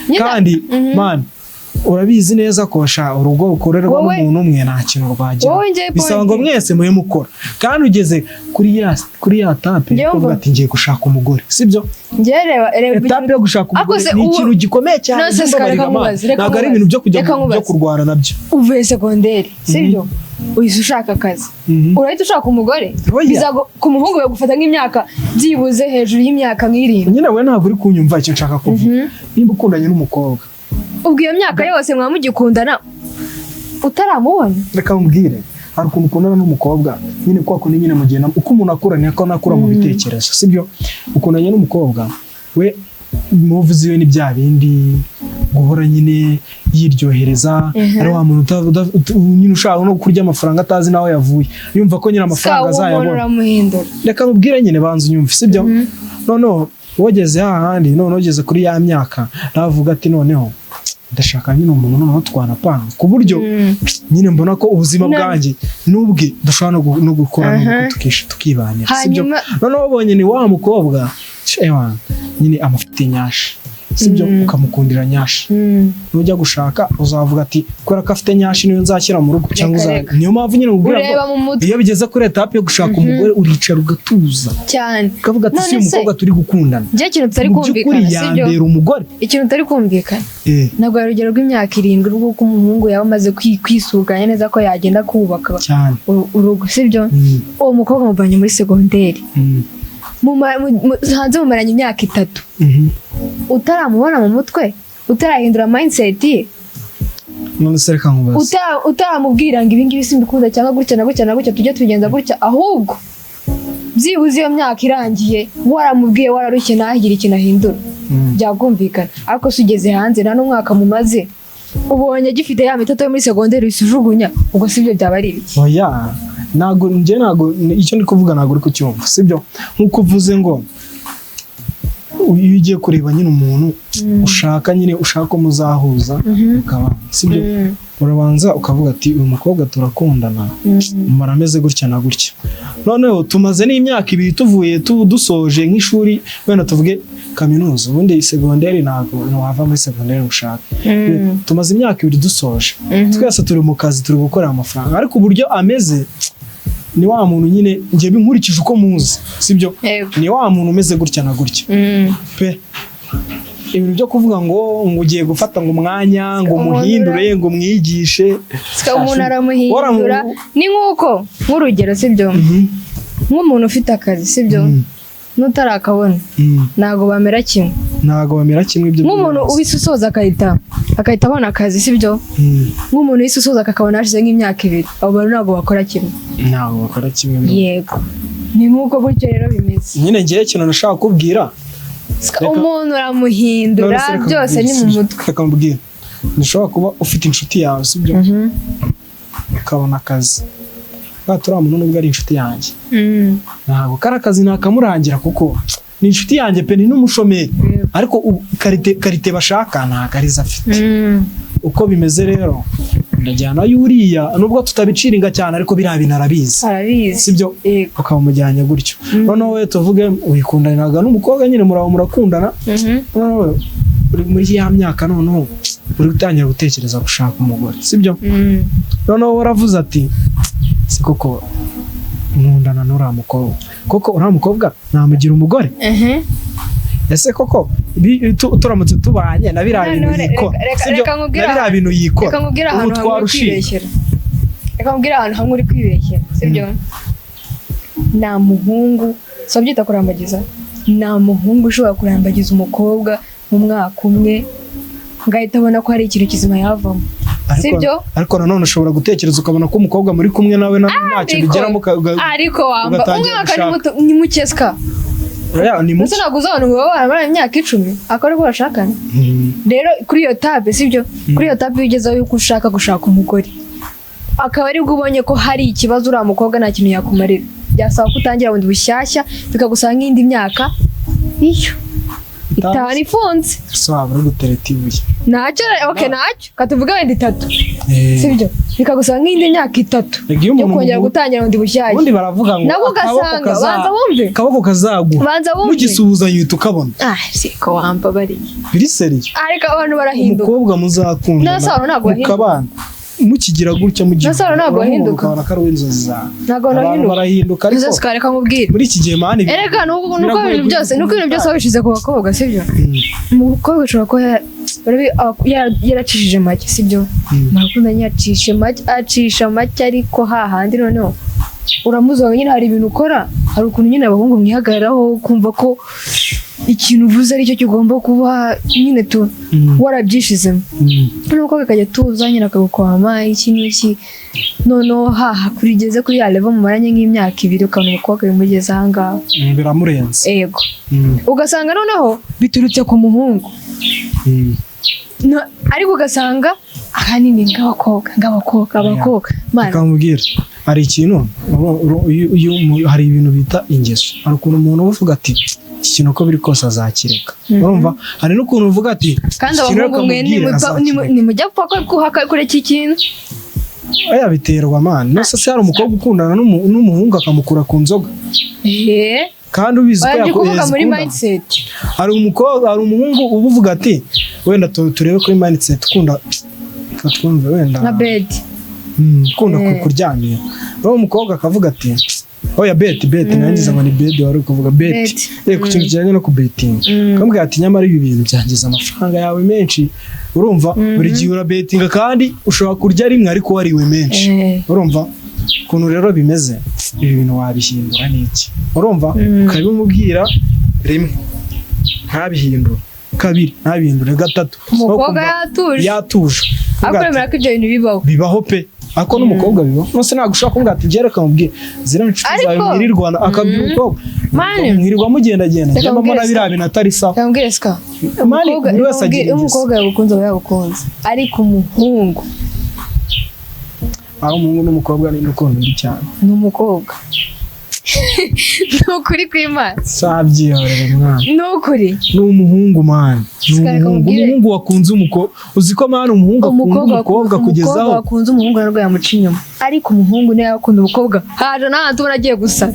Nyine- Kandi man, urabizi neza ko sha urugo rukorerwa n'umuntu umwe nta kintu rwagira. Wowe njye Bisaba ngo point. mwese mube mukora, kandi ugeze kuri ya étape Njyewe kuvuga ati: "Ngiye gushaka umugore," sibyo? Njye reba, reba. Étape yo gushaka umugore Ariko se ni ikintu gikomeye cyane. None se Mbabarira, reka man. nkubaze, reka Ntabwo ari nkubaze. ibintu byo kujya Reka byo nkubaze. kurwana nabyo. Uvuye segonderi, sibyo? Uhise ushaka akazi, urahita ushaka umugore? Oya. Ku muhungu bagufata nk'imyaka byibuze hejuru y'imyaka nk'irindwi. Nyine we ntabwo uri kunyumva icyo nshaka kuvuga. Nimba ukundanye n'umukobwa, Ubwo iyo myaka yose mwaba mugikundana utaramubona? Reka nkubwire, hari ukuntu ukundana n'umukobwa nyine, kwa kundi nyine mugenda, uko umuntu akura niko anakura mu bitekerezo, sibyo? Ukundanye n'umukobwa, we move ziwe ni bya bindi guhora nyine yiryohereza, ari wa muntu nyine ushaka no kurya amafaranga atazi n'aho yavuye, yumva ko nyine amafaranga Ska uwo muntu azayabona. uramuhindura? Reka nkubwire nyine, banza unyumve, sibyo? Noneho wageze hahandi, noneho ugeze kuri ya myaka, nawe avuga ati: "Noneho Ndashaka nyine umuntu noneho twanapanga ku buryo nyine mbona ko ubuzima bwanjye n'ubwe dushobora no gukora n'ubukwe tukibanira, sibyo? Noneho ubonye ni wa mukobwa, ewana, nyine amafite nyashi, sibyo? Ukamukundira nyashi. Nujya gushaka uzavuga ati kubera ko afite nyashi niyo nzashyira mu rugo, cyangwa Reka, reka. Niyo mpamvu nyine nkubwira ngo Ureba mu mutwe. iyo bigeze kuri étape yo gushaka umugore, uricara ugatuza, Cyane. ukavuga ati si None uyu se, mukobwa turi gukundana njye ikintu tutari mu by'ukuri kumvikana, sibyo? yambera umugore? Ikintu tutari kumvikana, ntabwo hari urugero rw'imyaka 7 rw'uko umuhungu yaba amaze kwisuganya neza ko yagenda kubaka Cyane. urugo, sibyo? Uwo mukobwa muvanye muri segonderi, hanze mumaranye imyaka 3, utaramubona mu mutwe, utarahindura mindset ye. None se reka nkubaze. Utaramubwira ngo ibi ngibi simbikunda, cyangwa gutya na gutya na gutya, tujye tubigenza gutya. Ahubwo byibuze iyo myaka irangiye waramubwiye, wararushye, ntahagire ikintu ahindura, byakumvikana. Ariko se ugeze hanze, nta n'umwaka mumaze, ubonye agifite ya mitoto yo muri segonderi wisujugunya, ubwo si byo byaba ari ibiki? Oya, ntabwo njye, ntabwo icyo ndi kuvuga ntabwo uri kucyumva, sibyo? Nk'uko uvuze ngo iyo ugiye kureba nyine umuntu ushaka, nyine ushaka ko muzahuza mukabana, sibyo? Urabanza ukavuga ati uyu mukobwa turakundana, umara ameze gutya na gutya, noneho tumaze n'imyaka 2 tuvuye dusoje nk'ishuri, wenda tuvuge kaminuza. Ubundi segonderi ntabwo wava muri segonderi ngo ushake. Tumaze imyaka 2 dusoje, twese turi mu kazi, turi gukorera amafaranga, ariko uburyo ameze ni wa muntu nyine njye nkurikije uko muzi, sibyo? Yego. Ni wa muntu umeze gutya na gutya pe. Ibintu byo kuvuga ngo ugiye gufata ngo umwanya ngo Umuntu umuhindure, ngo umwigishe. Sika umuntu aramuhindura. Ni nk'uko, nk'urugero, sibyo? Nk'umuntu ufite akazi, sibyo? N'utarakabona, ntabwo bamera kimwe. Ntabwo bamera kimwe ibyo Nk'umuntu byose. uhise usoza akahita abona akazi, sibyo? Nk'umuntu uhise usoza akakabona hashize nk'imyaka 2, abo bantu ntabwo bakora kimwe. Ntabwo bakora kimwe. Yego, ni nk'uko gutyo rero bimeze. Nyine ngewe ikintu nashaka kubwira Sika umuntu uramuhindura. None se reka Byose ni mu nkubwire, mutwe. Reka mbwire, ntushobora kuba ufite inshuti yawe, sibyo? Ukabona akazi bwa turiya muntu, nubwo ari inshuti yanjye, ntabwo kari akazi nakamurangira kuko ni inshuti yanjye pe, ni n'umushomeri, ariko qualité bashaka ntabwo arizo afite. Uko bimeze rero, ndajyana y'uriya, nubwo tutabiciringa cyane, ariko biriya bintu arabizi. Arabizi. Sibyo? Yego. Ukaba umujyanye gutyo. Noneho we tuvuge wikundaniraga n'umukobwa nyine, muraba murakundana, noneho uri muri ya myaka, noneho uri gutangira gutekereza gushaka umugore, sibyo? Noneho waravuze ati si koko nkundana n'uriya mukobwa, koko uriya mukobwa namugira umugore? Ese koko turamutse tubanye na biriya bintu Noneho yikora, sibyo? reka nkubwire Na biriya bintu yikora, Reka nkubwire ubu ahantu hamwe uri twarushinga. kwibeshyera. Reka nkubwire ahantu hamwe uri kwibeshyera, sibyo? Nta muhungu, si wabyita kurambagiza, nta muhungu ushobora kurambagiza umukobwa mu mwaka umwe ngo ahite abona ko hari ikintu kizima yavamo. Sibyo? Ariko nanone ushobora gutekereza ukabona ko umukobwa muri kumwe nawe ntacyo bigeramo Ariko wamba ugatangira umwaka ni gushaka. muto, ni mukesika. Oya, ni Ndetse muke. ntabwo uzi abantu ngo baba baramaranye imyaka 10 akaba ariko bashakana. Rero kuri iyo étape, sibyo? Kuri iyo étape, iyo ugezeho yuko ushaka gushaka umugore, akaba aribwo ubonye ko hari ikibazo, uriya mukobwa nta kintu yakumarira, byasaba ko utangira bundi bushyashya, bikagusaba nk'indi myaka iyo 5 ifunze. So waba uri gutereta ibuye. Ntacyo, okay, ntacyo, katuvuge wenda 3, sibyo? Bikagusaba nk'indi myaka 3 Rega iyo yo umuntu kongera gutangira bundi bushyashya. Ubundi baravuga ngo Nabwo akaboko ugasanga, banza wumve. akaboko kazaguha Banza wumve. mugisuhuzanya uhita ukabona. Ah, siko wambabariye. Biri sérieux. Ariko abantu barahinduka. Umukobwa muzakundana N'abasore ntabwo bahinduka. mukabana, mukigira gutya mugiye N'abasore ntabwo uramubona bahinduka. ukabona ko ari uw'inzozi zawe. Ntabwo Abantu bahinduka. barahinduka, ariko Uze reka nkubwire. muri iki gihe, man, Erega nuko biragoye ibintu byose, nuko ibintu byose wabishyize ku bakobwa, sibyo? Umukobwa ashobora kuba yaracishije make, sibyo? Murakundanye, yacishe make, acisha make, ariko hahandi noneho uramuzonga nyine. Hari ibintu ukora, hari ukuntu nyine abahungu mwihagararaho, kumva ko ikintu uvuze aricyo kigomba kuba nyine tu warabyishizemo. Noneho umukobwa akajya atuza nyine, akagukwama iki n'iki, noneho haha kurigeze kuri ya level mumaranye nk'imyaka 2, ukabona umukobwa bimugeze ahangaha. Biramurenze. Ego. Ugasanga noneho biturutse ku muhungu. Ariko ugasanga ahanini ng'abakobwa, ng'abakobwa, abakobwa. Mana. Reka nkubwire. Hari ikintu hari ibintu bita ingeso. Hari ukuntu umuntu uba uvuga ati: "Iki kintu uko biri kose azakireka." Urumva, hari n'ukuntu uvuga ati: Kandi "Iki kintu abahungu reka mwe mubwire, azakireka." nimujya gupfa kuhaka kureka ikintu. Oya, biterwa, man. Nose se hari umukobwa ukundana n'umuhungu akamukura ku nzoga kandi ubizi ko Oya, ndi kuvuga muri yazikunda? mindset. Hari umukobwa, hari umuhungu uba uvuga ati wenda turebe kuri mindset, ukunda, reka twumve wenda Nka bed. Ukunda kuryamira, uwo mukobwa akavuga ati: "Oya, bet, bet." Nangize ngo ni bed wari uri kuvuga, bet. Bet. Ku kintu kijyanye no kubetinga, akamubwira ati: "Nyamara ibi bintu byangiza amafaranga yawe menshi." Urumva, buri gihe urabetinga kandi ushobora kurya rimwe ariko wariwe menshi. Urumva ukuntu rero bimeze, ibi bintu wabihindura n'iki? Urumva, ukabimubwira rimwe ntabihindure, kabiri ntabihindure, gatatu Umukobwa Ukumva yatuje. Yatuje. Ariko uremera ko ibyo bintu bibaho? Bibaho pe, ariko n'umukobwa bibaho. Nose ntabwo ushobora kumubwira ati: "Njye reka mubwire, ziriya nshuti zawe mwirirwana," akabwira umukobwa, Man. "mwirirwa mugendagenda, Reka njye mbona mbwire. biriya bintu atari sawa." Reka mbwire, Sika. Man, buri wese agira Iyo ingeso. umukobwa yagukunze aba yagukunze, ariko umuhungu Aho umuhungu n'umukobwa ni ukunda undi cyane? Ni umukobwa, ni ukuri kw'Imana. Sabyihorere, mwana. Ni ukuri. Ni umuhungu, man, ni Sika, reka umuhungu. nkubwire. Umuhungu wakunze umukobwa, uzi ko, man, umuhungu akunda Umukobwa umukobwa kugeza umukobwa aho wakunze umuhungu narwo yamuca inyuma, ariko umuhungu niyo yakunda umukobwa, haje n'ahantu ubona agiye gusara,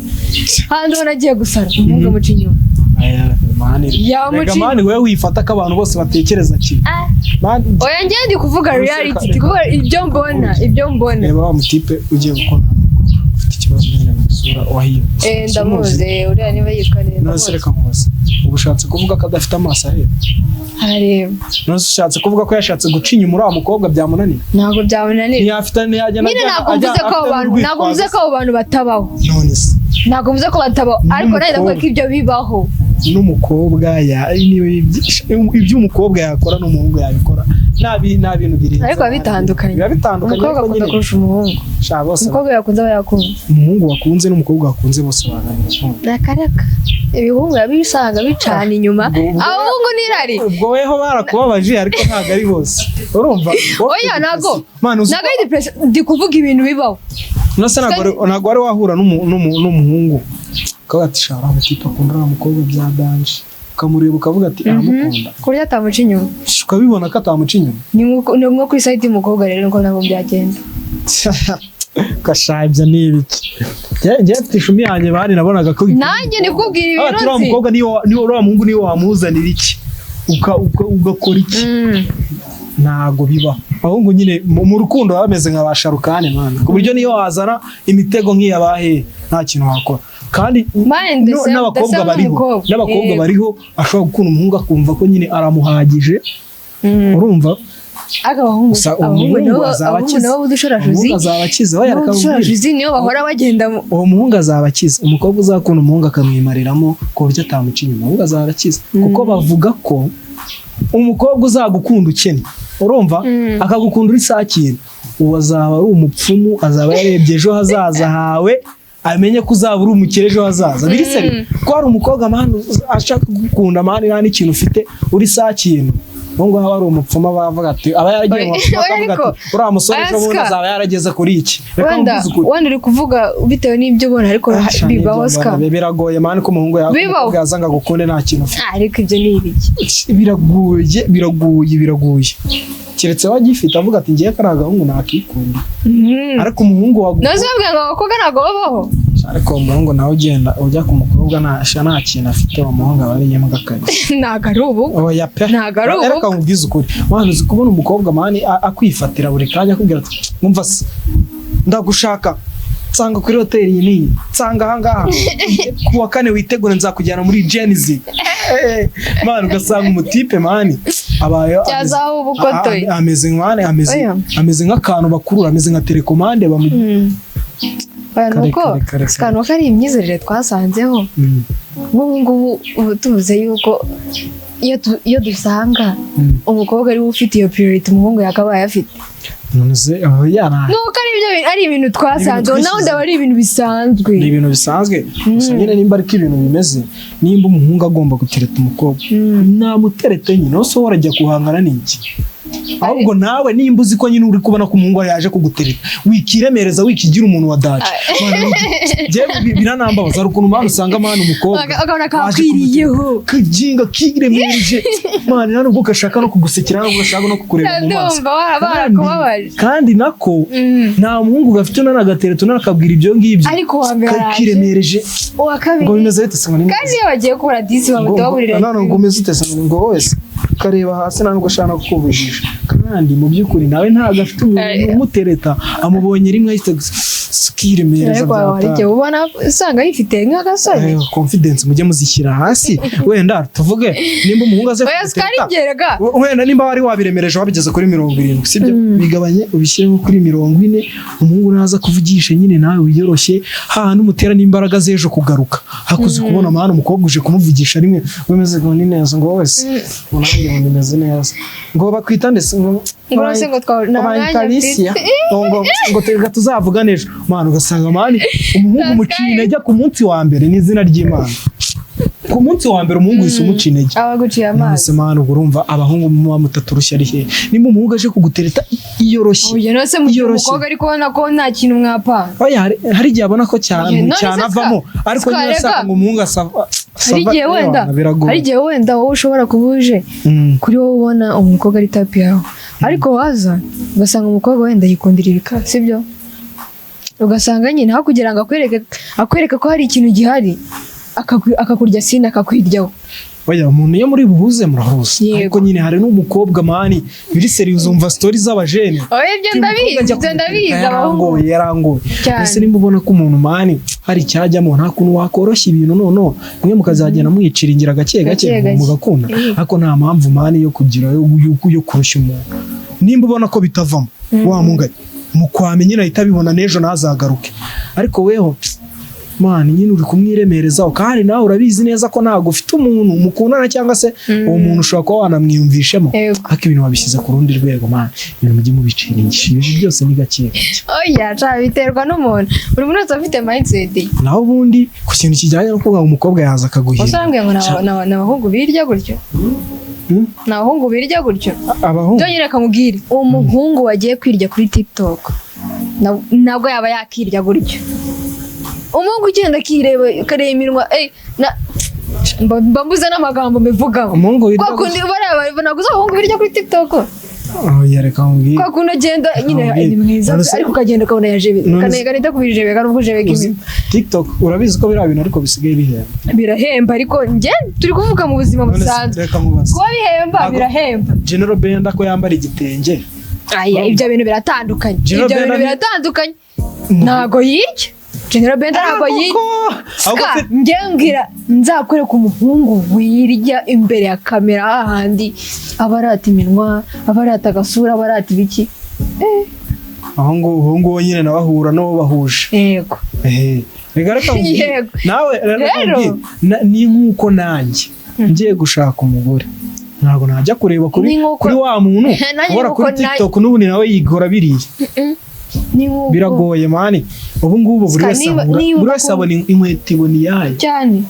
handi ubona agiye gusara, umuhungu amuca inyuma. Aya, man, Yamuca rega, man, wowe wifata ko abantu bose batekereza kimwe. Man, Oya, njye ndi kuvuga Reka- reality, ndi kuvuga ibyo mbona, ibyo mbona. Reba wa mutipe ugiye gukundana n'umukobwa ufite ikibazo nyine mu isura, wahindutse. Ndamuzi uriya, niba yitwa neza. None se reka nkubaze, ubu ushatse kuvuga ko adafite amaso areba? Arareba. None se ushatse kuvuga ko yashatse guca inyuma uriya mukobwa byamunaniye? Ntabwo byamunanira. Ntiyafite, ntiyajya Nyine ntabwo mvuze ko abo bantu, ntabwo mvuze ko abo bantu batabaho. None se Ntabwo mvuze ko batabaho, ariko nawe ndavuga ko ibyo bibaho. N'umukobwa ya niba ibyo umukobwa yakora n'umuhungu yabikora, nta bintu birenze. Ariko biba bitandukanye. Biba bitandukanye. Umukobwa Ariko akunda nyine kurusha umuhungu. Sha, bose. Umukobwa yakunze aba yakunze. Umuhungu wakunze n'umukobwa wakunze bose banganya urukundo. Rakaraka, ibihungu biba bisanga bicana inyuma. Abahungu n'irari. Ubwo weho barakubabaje, ariko ntabwo ari bose, urumva? Wowe Oya, ufite ntabwo. depression. Man, uzi Ntabwo ari depression, ndi kuvuga ibintu bibaho. Nose ntabwo wari wahura n'umuhungu ukavuga ati: "Shara, umutipe akunda uriya mukobwa bya danger," ukamureba ukavuga ati: "Aramukunda"? Ku buryo atamuca inyuma. Ukabibona ko atamuca inyuma. Ni nko kuri side y'umukobwa rero, niko ntabwo byagenda. Gasha, ibyo ni ibiki? Njye mfite ishumi yanjye bari nabonaga ko Nanjye ndi kukubwira Ah, ibintu uriya nzi. mukobwa niyo uriya muhungu niyo wamuzanira iki, ugakora iki, ntago bibaho. Ahubwo nyine mu rukundo baba bameze nka ba sharukani, man, ku buryo niyo wazana imitego nk'iya bahe nta kintu wakora. Kandi Man, the n'abakobwa same bariho n'umukobwa. n'abakobwa Yego. bariho ashobora gukunda umuhungu akumva ko nyine aramuhagije. Urumva? Ariko abahungu, Gusa abahungu umuhungu nabo, azaba abahungu akize. nabo b'udushorashuzi. Umuhungu azaba akize, oya, Nabo reka nkubwire. b'udushorashuzi niyo bahora bagenda Uwo muhungu azaba akize. Umukobwa uzakunda umuhungu akamwimariramo ku buryo atamuca inyuma, umuhungu azaba akize, kuko bavuga ko umukobwa uzagukunda ukennye, urumva, akagukunda uri sakira, uwo azaba ari umupfumu, azaba yarebye ejo hazaza hawe, amenye ko uzaba uri umukire ejo hazaza. Biri seri ko hari umukobwa, man, ashaka kugukunda, man, nta n'ikintu ufite, uri sakintu, uwo nguwo aba ari umupfumu, aba avuga ati, aba yaragiye mu bapfumu, Oya, akavuga ariko ati: "Uriya musore ejo bundi Oscar. azaba yarageze kuri iki." Reka Wenda nkubwize ukuri. Wenda uri kuvuga bitewe n'ibyo ubona, ariko Ah, bibaho, nibyo Oscar. mbona, biragoye, man, ko umuhungu yawe, Bibaho. umukobwa yaza ngo agukunde nta kintu ufite. Ariko ibyo ni ibiki? Biragoye, biragoye, biragoye, keretse wagifite avuga ati: "Ngiye kariya gahungu nakikunda." Ariko umuhungu wagu Nazo babwira ngo abakobwa ntabwo babaho. Ariko uwo muhungu nawe ugenda ujya ku mukobwa nta kintu afite, uwo muhungu aba ari imbwa kabisa. Ntabwo ari ubu. Oya pe. Ntabwo ari ubu. Reka nkubwize ukuri, mwana, uzi kubona umukobwa, man, akwifatira buri kanya akubwira ati: "Mwumva se, ndagushaka, nsanga kuri hoteli iyi n'iyi, nsanga ahangaha ku wa kane, witegure nzakujyana muri Gen-Z." Man, ugasanga umutipe, man, abaye Cyazaho ubukotoye. Ameze, man, ameze Oya. ameze nk'akantu bakurura, ameze nka télécommande bamu Oya, Kare, nuko kare, kare, kare. nuko ari imyizerere twasanzeho. Nk'ubu ngubu ubu tuvuze yuko iyo dusanga umukobwa ariwe ufite iyo priority umuhungu yakabaye afite. None se aho yana Nuko ari ibyo ari ibintu twasanzeho, nawe ndaba ari ibintu bisanzwe. Ni ibintu bisanzwe gusa nyine, nimba ariko ibintu bimeze, nimba umuhungu agomba gutereta umukobwa, namuterete nyine. Wose wowe urajya guhangana n'iki? Ahubwo nawe nimba uzi ko nyine uri kubona ko umuhungu yaje kugutereta, wikiremereza, wikigira umuntu wa danger. Njyewe biranambabaza, hari ukuntu, man, usanga, man, umukobwa Ukabona waje kakwiriyeho. Kajinga kiremereje, man, nta nubwo gashaka no kugusekera, nta nubwo gashaka no kukureba mu maso. Ndumva barakubabaje. Kandi nako nta muhungu gafite unanagatereta unanakabwira ibyo ngibyo. Ariko uwa mbere araje. Kiremereje. Uwa kabiri. Ngo bimeze bite se? Ngo ni Kandi iyo bagiye kubura disi bahita baburira. None ngo umeze ute se? Ngo wese ukareba hasi, nta nubwo ashaka no kukuvugisha, kandi mu by'ukuri nawe ntabwo afite umuntu umutereta, amubonye rimwe ahita kiremereza. Ariko hari igihe ubona usanga yifite nk'agasore. Ayo, confidence mujye muzishyira hasi. Wenda tuvuge nimba umuhungu aze Oya, kugutereta, sikari. Wenda nimba wari wabiremereje wabigeze kuri 70, sibyo? Bigabanye, ubishyire nko kuri 40. Umuhungu naza kuvugisha nyine nawe wiyoroshye, hahandi umutera n'imbaraga z'ejo kugaruka. Hakuze kubona, man, umukobwa uje kumuvugisha rimwe wemeze ngo ni neza, ngo wese ngo nanjye ngo nimeze neza, ngo bakwita ndetse ngo Ngo se ngo nta mwanya Alicia, mfite. ngo tega tuzavugane ejo, man. Ugasanga, man, umuhungu umuciye intege ku munsi wa mbere, n'izina ry'Imana, ku munsi wa mbere umuhungu uhise umuca intege. Aba aguciye amazi. Nonese, man, ubwo urumva abahungu muba mutaturushya ari he? Nimba umuhungu aje kugutereta, iyoroshye. Oya, none se mu gihe Iyoroshye. umukobwa ari kubona ko nta kintu mwapanga? Oya, hari igihe abona ko cyane Oya, none se cyanavamo, ariko nyine rega. asanga ngo umuhungu asava. Hari igihe wenda, hari igihe wenda wowe ushobora kuba uje kuri wowe ubona umukobwa ari type yawe, ariko waza ugasanga umukobwa wenda yikundira ibikara, sibyo? Ugasanga nyine aho kugira ngo akwereke ko hari ikintu gihari, akakurya sini, akakwiryaho. Oya, umuntu iyo muri buhuze murahuza. Yego. Ariko nyine hari n'umukobwa, man, biri sérieux, uzumva story z'abajene. Oya, ibyo ndabizi, ibyo ndabizi, abahungu. Yarangoye, yarangoye. Cyane. Ese nimba ubona ko umuntu, man, hari icyajyamo, nta kuntu wakoroshya ibintu noneho mwe mukazagenda mwicira ingira gake gake, Gake gake. mugakunda? Ariko nta mpamvu, man, yo kugira yo kurushya umuntu. Nimba ubona ko bitavamo, wa munganye mukwame nyine ahita abibona, n'ejo ntazagaruke. Ariko weho, man, nyine uri kumwiremerezaho, kandi nawe urabizi neza ko ntabwo ufite umuntu mukundana, cyangwa se uwo muntu ushobora kuba wanamwiyumvishemo, Yego. ariko ibintu wabishyize ku rundi rwego. Man, ibintu mujye mubiciringisha, ibintu byose ni gake gake. Oya, ca biterwa n'umuntu, buri muntu wese afite mindset ye. Naho ubundi ku kintu kijyanye no kuvuga ngo umukobwa yaza akaguhira, Gusa arambwira ngo ni abahungu birya gutyo. Ni abahungu birya gutyo. Abahungu. Byonyine akamubwira umuhungu wagiye kwirya kuri TikTok, nabwo yaba yakirya gutyo. Umuhungu ugenda akireba, akareba iminwa, mba mbuze n'amagambo mbivugaho. Umuhungu wirya Kwa kundi bariya, ntabwo uzi abahungu birya kuri TikTok? Oh, reka nkubwire. Kwa kundi agenda nyine Nkubwire. ni mwiza, ariko ukagenda ukabona yajebe, kanita kubijebe kandi ubwo jebeka Uzi- TikTok, urabizi ko biriya bintu ariko bisigaye bihemba? Birahemba, ariko njye turi kuvuga mu buzima None se busanzwe. reka nkubaze. Kuba bihemba, birahemba. General Benda ko yambara igitenge? Aya, ibyo bintu biratandukanye. General Ibyo bintu Benda biratandukanye, ntago yirya. General Benda ntago yirya. Ahubwo Ska, njye mbwira, nzakwereka umuhungu wirya imbere ya kamera, hahandi aba arata iminwa, aba arata agasura, aba arata ibiki. Aho ngo nyine nawe ahura n'uwo bahuje. Yego. Ehe. Reka nkubwire. Yego. Nawe reka Rero. nkubwire. Ni nk'uko nanjye ngiye gushaka umugore, ntabwo najya kureba kuri Ni nk'uko- kuri wa muntu Nanjye ubora nk'uko kuri TikTok, n'ubundi nawe yigora biriya. Ni nk'uko Biragoye, man. Ubu ngubu buri Ska, wese ahura, niba buri wese abona inkweto, ibona iyayo. Cyane.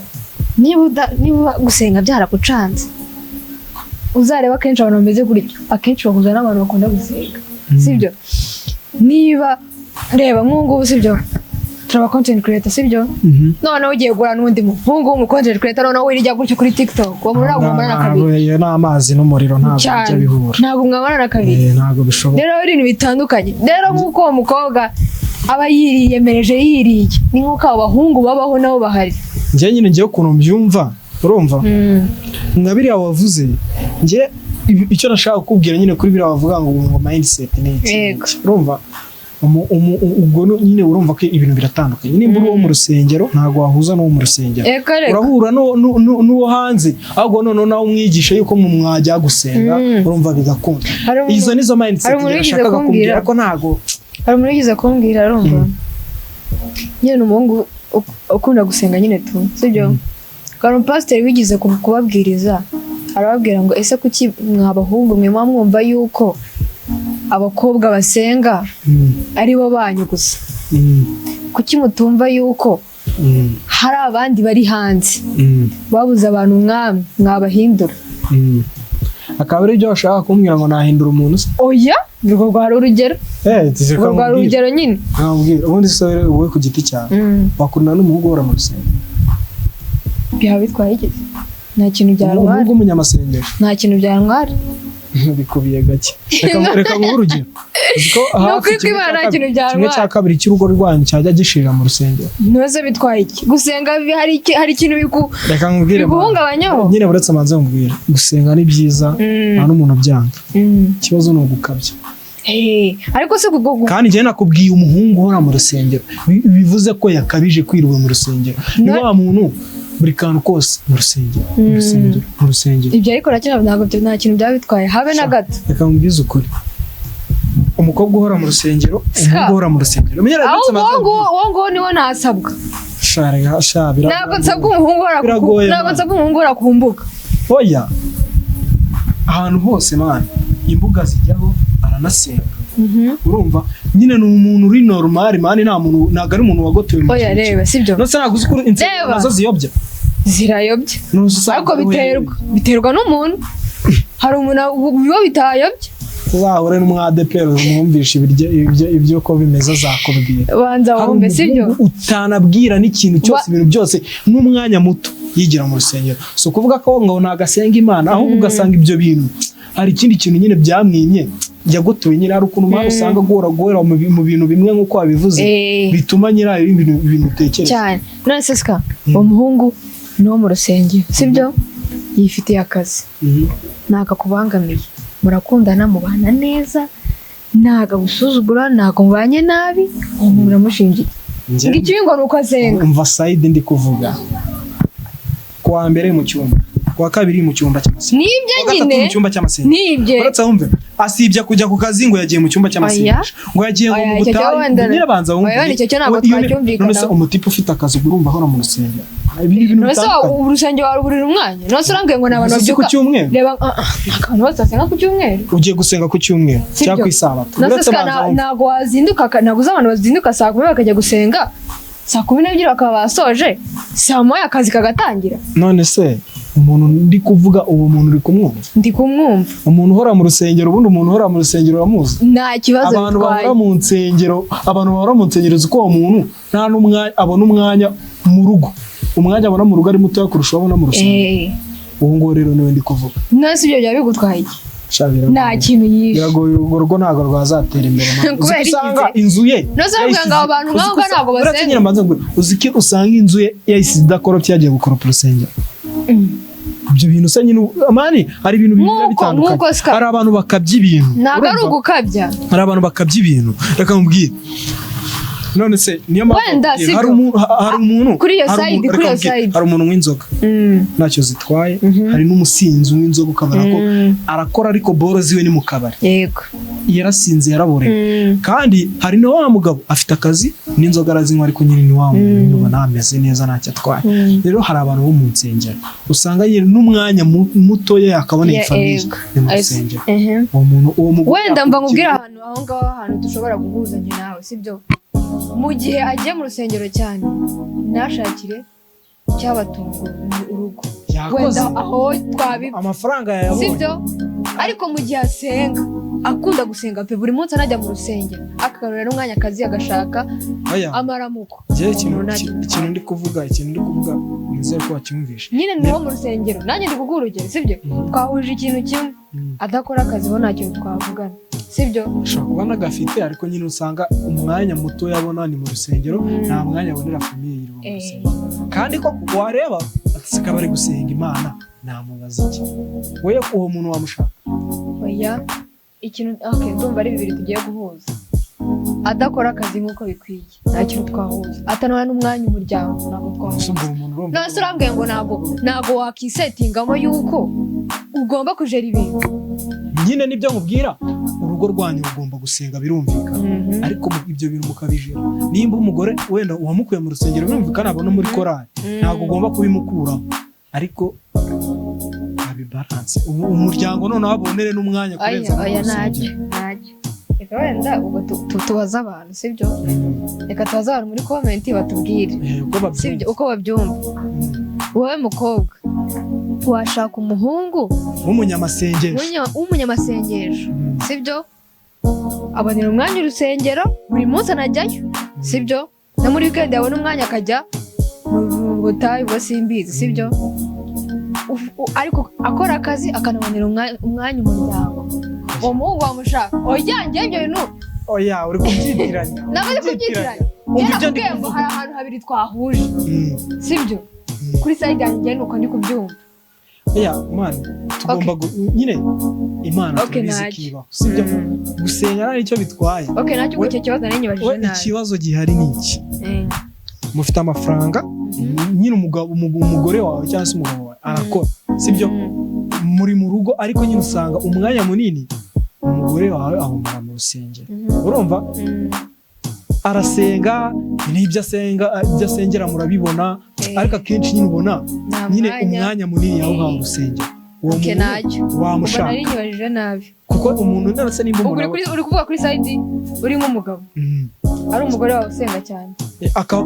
Niba gusenga byaragucanze, uzareba akenshi abantu bameze gutyo akenshi bahuza n'abantu bakunda gusenga, sibyo? Niba reba nk'ubu ngubu, sibyo, turaba content creator, sibyo? Noneho ugiye guhura n'undi muhungu w'umu content creator, noneho wirya gutyo kuri TikTok, uwo muntu ntabwo mwabonana kabiri. Ntabwo, n'amazi n'umuriro ntabwo bijya Cyane. bihura. Ntabwo mwabonana kabiri. Ntabwo bishoboka. Rero ibintu bitandukanye. Rero nk'uko uwo mukobwa aba yiriyemereje yiriye, ni nk'uko abo bahungu babaho nabo bahari. Njye nyine ngewe ukuntu mbyumva, urumva, nka biriya wavuze, njye icyo nashaka kukubwira nyine kuri biriya wavuga ngo mindset ni iki? Yego. Urumva, ubwo nyine urumva ko ibintu biratandukanye. Nimba uri uwo mu rusengero, ntabwo wahuza n'uwo mu rusengero. Reka reka. Urahura n'uwo hanze, ahubwo noneho nawe umwigisha yuko mu mwajya gusenga, urumva bigakunda. Izo nizo mindset Hari umuntu wigeze nashakaga kumbwira. kumbwira ko ntabwo Hari umuntu wigeze kumbwira, arumva nyine ni umuhungu ukunda gusenga nyine tu, sibyo? Hari umupasiteri wigeze kubabwiriza, arababwira ngo: "Ese kuki mwa bahungu mwe muba mwumva yuko abakobwa basenga ari bo banyu gusa? Kuki mutumva yuko hari abandi bari hanze babuze abantu mwami mwabahindura?" Akaba ari byo bashaka kumbwira ngo nahindura umuntu se? Oya, urwo rwari urugero. Eh, tizeka. Urwo rwari urugero nyine. Nkubwire, ubundi se wowe ku giti cyawe wakundana n'umuhungu uhora mu rusengero? Byaba bitwaye iki? Nta kintu byantwara. Umuhungu w'umunyamasengesho. Nta kintu byantwara. Bikubiye gake. Reka nguhe urugero. Uzi ko hafi ukuri kimwe kw'Imana cya nta kabiri- kintu byantwara. kimwe cya kabiri cy'urugo rwanyu cyajya gishirira mu rusengero. Ntuze, bitwaye iki gusenga? Hari ikintu Reka nkubwire, man. biguhungabanyaho? Nyine buretse amanze nkubwire, gusenga ni byiza, nta n'umuntu ubyanga. Ikibazo ni ugukabya. Hey, ariko se Kandi njyewe nakubwiye umuhungu uhora mu rusengero, bivuze ko yakabije kwirirwa mu rusengero. Ni wa muntu buri kantu kose mu rusengero, mu rusengero, mu rusengero. Ibyo ariko nacyo ntabwo nta kintu byaba bitwaye habe na gato. Reka nkubwize ukuri, umukobwa uhora mu rusengero, umuhungu uhora mu rusengero. Menyera, Aho uretse uwo amaze nguwo, uwo nguwo niwo ntasabwa. Sha, reka, sha, Ntabwo nsabwa umuhungu uhora Biragoye, ntabwo man. nsabwa umuhungu uhora ku mbuga. Oya, ahantu hose, man, imbuga zijyaho aranasenga. Urumva nyine ni umuntu uri normal, man, nta muntu, ntabwo ari umuntu wagotewe mu Oya, kintu reba, kimwe. sibyo? None se ntabwo uzi ko insengero Reba. nazo ziyobya? Zirayobya. Ntuzi usanga Ariko biterwa n'umuntu. Hari umuntu biba bitayobye. Uzahure n'umwadeperi umwumvisha ibyo ko bimeze, azakubwira. Banza Hari wumve, sibyo? umuhungu utanabwira n'ikintu cyose, ibintu byose n'umwanya muto yigira mu rusengero. Si ukuvuga ko ngo ntabwo asenga Imana, ahubwo ugasanga ibyo bintu hari ikindi kintu nyine byamwimye, yagotowe nyine. Hari ukuntu umwana usanga agora guhera mu bintu bimwe nk'uko wabivuze, bituma nyine hari ibintu utekereza. Cyane. None se sika uwo muhungu ni uwo mu rusengero, sibyo? Yifitiye akazi, ntabwo akubangamiye, murakundana, mubana neza, ntabwo agusuzugura, ntabwo mubanye nabi, uwo muntu uramushingiye? Ngo ikibi ngo ni uko asenga. Umva side ndi kuvuga: kuwa mbere mu cyumba, kuwa kabiri mu cyumba cy'amasengesho, Nibyo. kuwa gatatu Nyine. mu cyumba cy'amasengesho. Nibyo. Uretse wumve, asibye kujya ku kazi ngo yagiye mu cyumba cy'amasengesho, ngo yagiye ngo Oya, mu icyo cyo butayu. wenda Nyine banza wumve. Oya, wenda icyo cyo ntabwo twacyumvikanaho. None se umutipe ufite akazi ubwo urumva ahora mu rusengero? Ibi ni ibintu None se bitandukanye. urusengero waruburira umwanya? None se urambwiye ngo ni abantu Uzi ku babyuka cyumweru? Reba, ntabwo abantu bose basenga ku cyumweru. Ugiye gusenga ku cyumweru Sibyo. cyangwa ku isabato? None se Uretse sika banza wumve. ntabwo wazinduka, ntabwo uzi abantu bazinduka saa 10 bakajya gusenga saa 12 bakaba basoje, saa 1 akazi kagatangira. None se umuntu ndi kuvuga, uwo muntu uri kumwumva? Ndi kumwumva. Umuntu uhora mu rusengero, ubundi umuntu uhora mu rusengero uramuzi? Nta kibazo Abantu bitwaye. bahora mu nsengero, abantu bahora mu nsengero, uzi ko uwo muntu nta n'umwanya abona, umwanya mu rugo, umwanya abona mu rugo ari mutoya kurusha uwo abona mu rusengero. Uwo nguwo rero niwe ndi kuvuga. None se ibyo byaba bigutwaye iki? Sha, biragoye. Nta kintu yishe. Biragoye, urwo rugo ntabwo rwazatera imbere, man. Uzi ko Kubera iki usanga se? inzu ye None se uravuga ngo abo bantu uzi ko nk'abo ntabwo uretse basenga? nyine mbanza nkubwire, uzi ko usanga inzu ye yayisize idakoropye, yagiye gukoropa urusengero? Ibyo bintu se nyine, man, hari ibintu biba bitandukanye. Nk'uko Hari abantu bakabya ibintu. Ntabwo ari Urumva? ugukabya. Hari abantu bakabya ibintu. Reka nkubwire, none se niyo mpamvu Wenda, nkubwira, sibyo. hari umuntu, hari umuntu Kuri iyo hari side, umuntu- kuri iyo reka nkubwire, side. hari umuntu unywa inzoga ntacyo zitwaye, hari n'umusinzi unywa inzoga ukabona ko arakora, ariko boro ziwe ni mu kabari. Yarasinze, yaraborewe. Kandi hari na wa mugabo afite akazi, n'inzoga arazinywa, ariko nyine ni wa muntu nyine ubona ameze neza, ntacyo atwaye. Rero hari abantu bo mu nsengero usanga nyine n'umwanya mutoya yakaboneye famille ni mu rusengero. Uwo muntu, uwo mugore Wenda mva nkubwire, yakurikiye- ahantu aho ngaho, ahantu dushobora guhuza njye nawe, sibyo? Mu gihe agiye mu rusengero cyane, ntashakire icyabatunga urugo. Yakoze. Wenda aho twabipfa. Amafaranga yayabonye. Sibyo? Ariko mu gihe asenga, akunda gusenga pe, buri munsi anajya mu rusengero, akagarura n'umwanya akazi, agashaka Oya, amaramuko. njyewe Umuntu ikintu ndi kuvuga, nizere ko wacyumvishe. Nyine ni uwo mu rusengero, nanjye ndi kuguha urugero, sibyo? Twahuje ikintu kimwe. Adakora akazi bo nta kintu twavugana, sibyo? Ashobora kuba anagafite, ariko nyine usanga umwanya muto yabona ni mu rusengero, nta mwanya abonera famille, yirirwa mu rusengero. Kandi ko wareba ati se akaba ari gusenga Imana, namubaza iki? Wowe uwo muntu wamushaka? Oya, ikintu, okay, ndumva ari bibiri tugiye guhuza. Adakora akazi nk'uko bikwiye, nta kintu twahuza. Atanabona n'umwanya umuryango, ntabwo Ese twahuza. ubwo uwo muntu urumva None se urambwiye ngo ntabwo wakisetingamo yuko ugomba kujera ibintu? Nyine nibyo nkubwira, urugo rwanyu rugomba gusenga, birumvikana, ariko ibyo bintu mukabijera. Nimba umugore wenda uwamukuye mu rusengero, birumvikana abona muri korali, ntabwo ugomba kubimukuraho, ariko abibalance. Ubu umuryango noneho abonere n'umwanya Oya. kurenza no mu Oya, ntacyo. rusengero. Ntacyo, reka wenda ubwo tubaze abantu, sibyo? Reka tubaze abantu muri comment batubwire. Uko babyumva. Sibyo, uko babyumva. Wowe mukobwa, washaka umuhungu W'umunyamasengesho. W'umunyamasengesho, sibyo? Abonera umwanya urusengero, buri munsi anajyayo, sibyo? No muri weekend yabona umwanya akajya mu butayu, ubwo simbizi, sibyo? Ariko akora akazi, akanabonera umwanya umuryango. Uwo muhungu wamushaka? Oya, njye ibyo bintu Oya, uri kubyitiranya. Ntabwo ndi kubyitiranya. Umva Njye ibyo ndi nakubwiye ngo kuvuga. hari ahantu habiri twahuje, sibyo? Kuri side yanjye, njye nuko ndi kubyumva. Oya man, tugomba nyine Imana Okay, turabizi ko ntacyo. ibaho, sibyo? Gusenga nta nicyo bitwaye. Okay, ntacyo. Ubwo icyo kibazo nari nyibajije We nabi. ikibazo gihari ni iki: mufite amafaranga nyine, umugabo, umugore wawe cyangwa se umugabo wawe arakora, sibyo? Muri mu rugo, ariko nyine usanga umwanya munini umugore wawe ahumura mu rusengero. Urumva, arasenga, n'ibyo asenga, ibyo asengera murabibona. Ariko akenshi nyine ubona Nta nyine mwanya. umwanya munini yawuhawe urusengero. Uwo Okay, muntu ntacyo. Ubwo wamushaka? nari nyibajije nabi. Kuko umuntu ndetse nimba Ubwo umuntu uri uri kuvuga kuri side uri nk'umugabo, ari umugore wawe usenga cyane.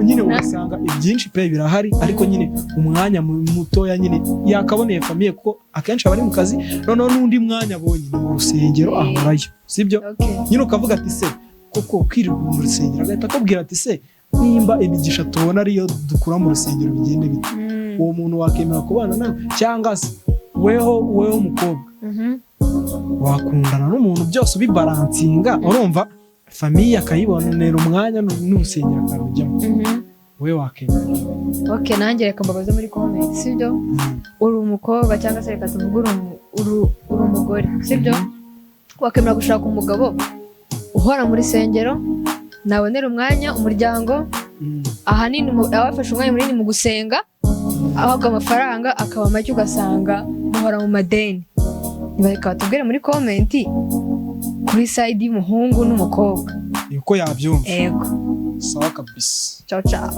Nyine ugasanga ibyinshi pe birahari, ariko nyine umwanya mutoya nyine yakaboneye famille, kuko akenshi aba ari mu kazi, noneho n'undi mwanya abonye ni mu rusengero, ahorayo, sibyo? Okay. Nyine ukavuga ati: "Se koko kwirirwa mu rusengero?" Agahita akubwira ati: "Se nimba imigisha tubona ariyo dukura mu rusengero, bigende bite?" Uwo muntu wakemera kubana nawe? Cyangwa se weho umukobwa, wakundana n'umuntu byose ubibalancinga, urumva, famille akayibonera umwanya n'urusengero akarujyamo, wowe wakemera? Okay, nanjye reka mbabaze muri comment, sibyo? Uri umukobwa, cyangwa se reka tuvuge uri umugore, sibyo? Wakemera gushaka umugabo uhora muri sengero, nabonera umwanya umuryango, ahanini aba afashe umwanya munini mu gusenga, ahabwa amafaranga akaba make, ugasanga muhora mu madeni? Reka batubwire muri comment kuri side y'umuhungu n'umukobwa. Ni uko yabyumva. Ego. Sawa kabisa. Ciao ciao.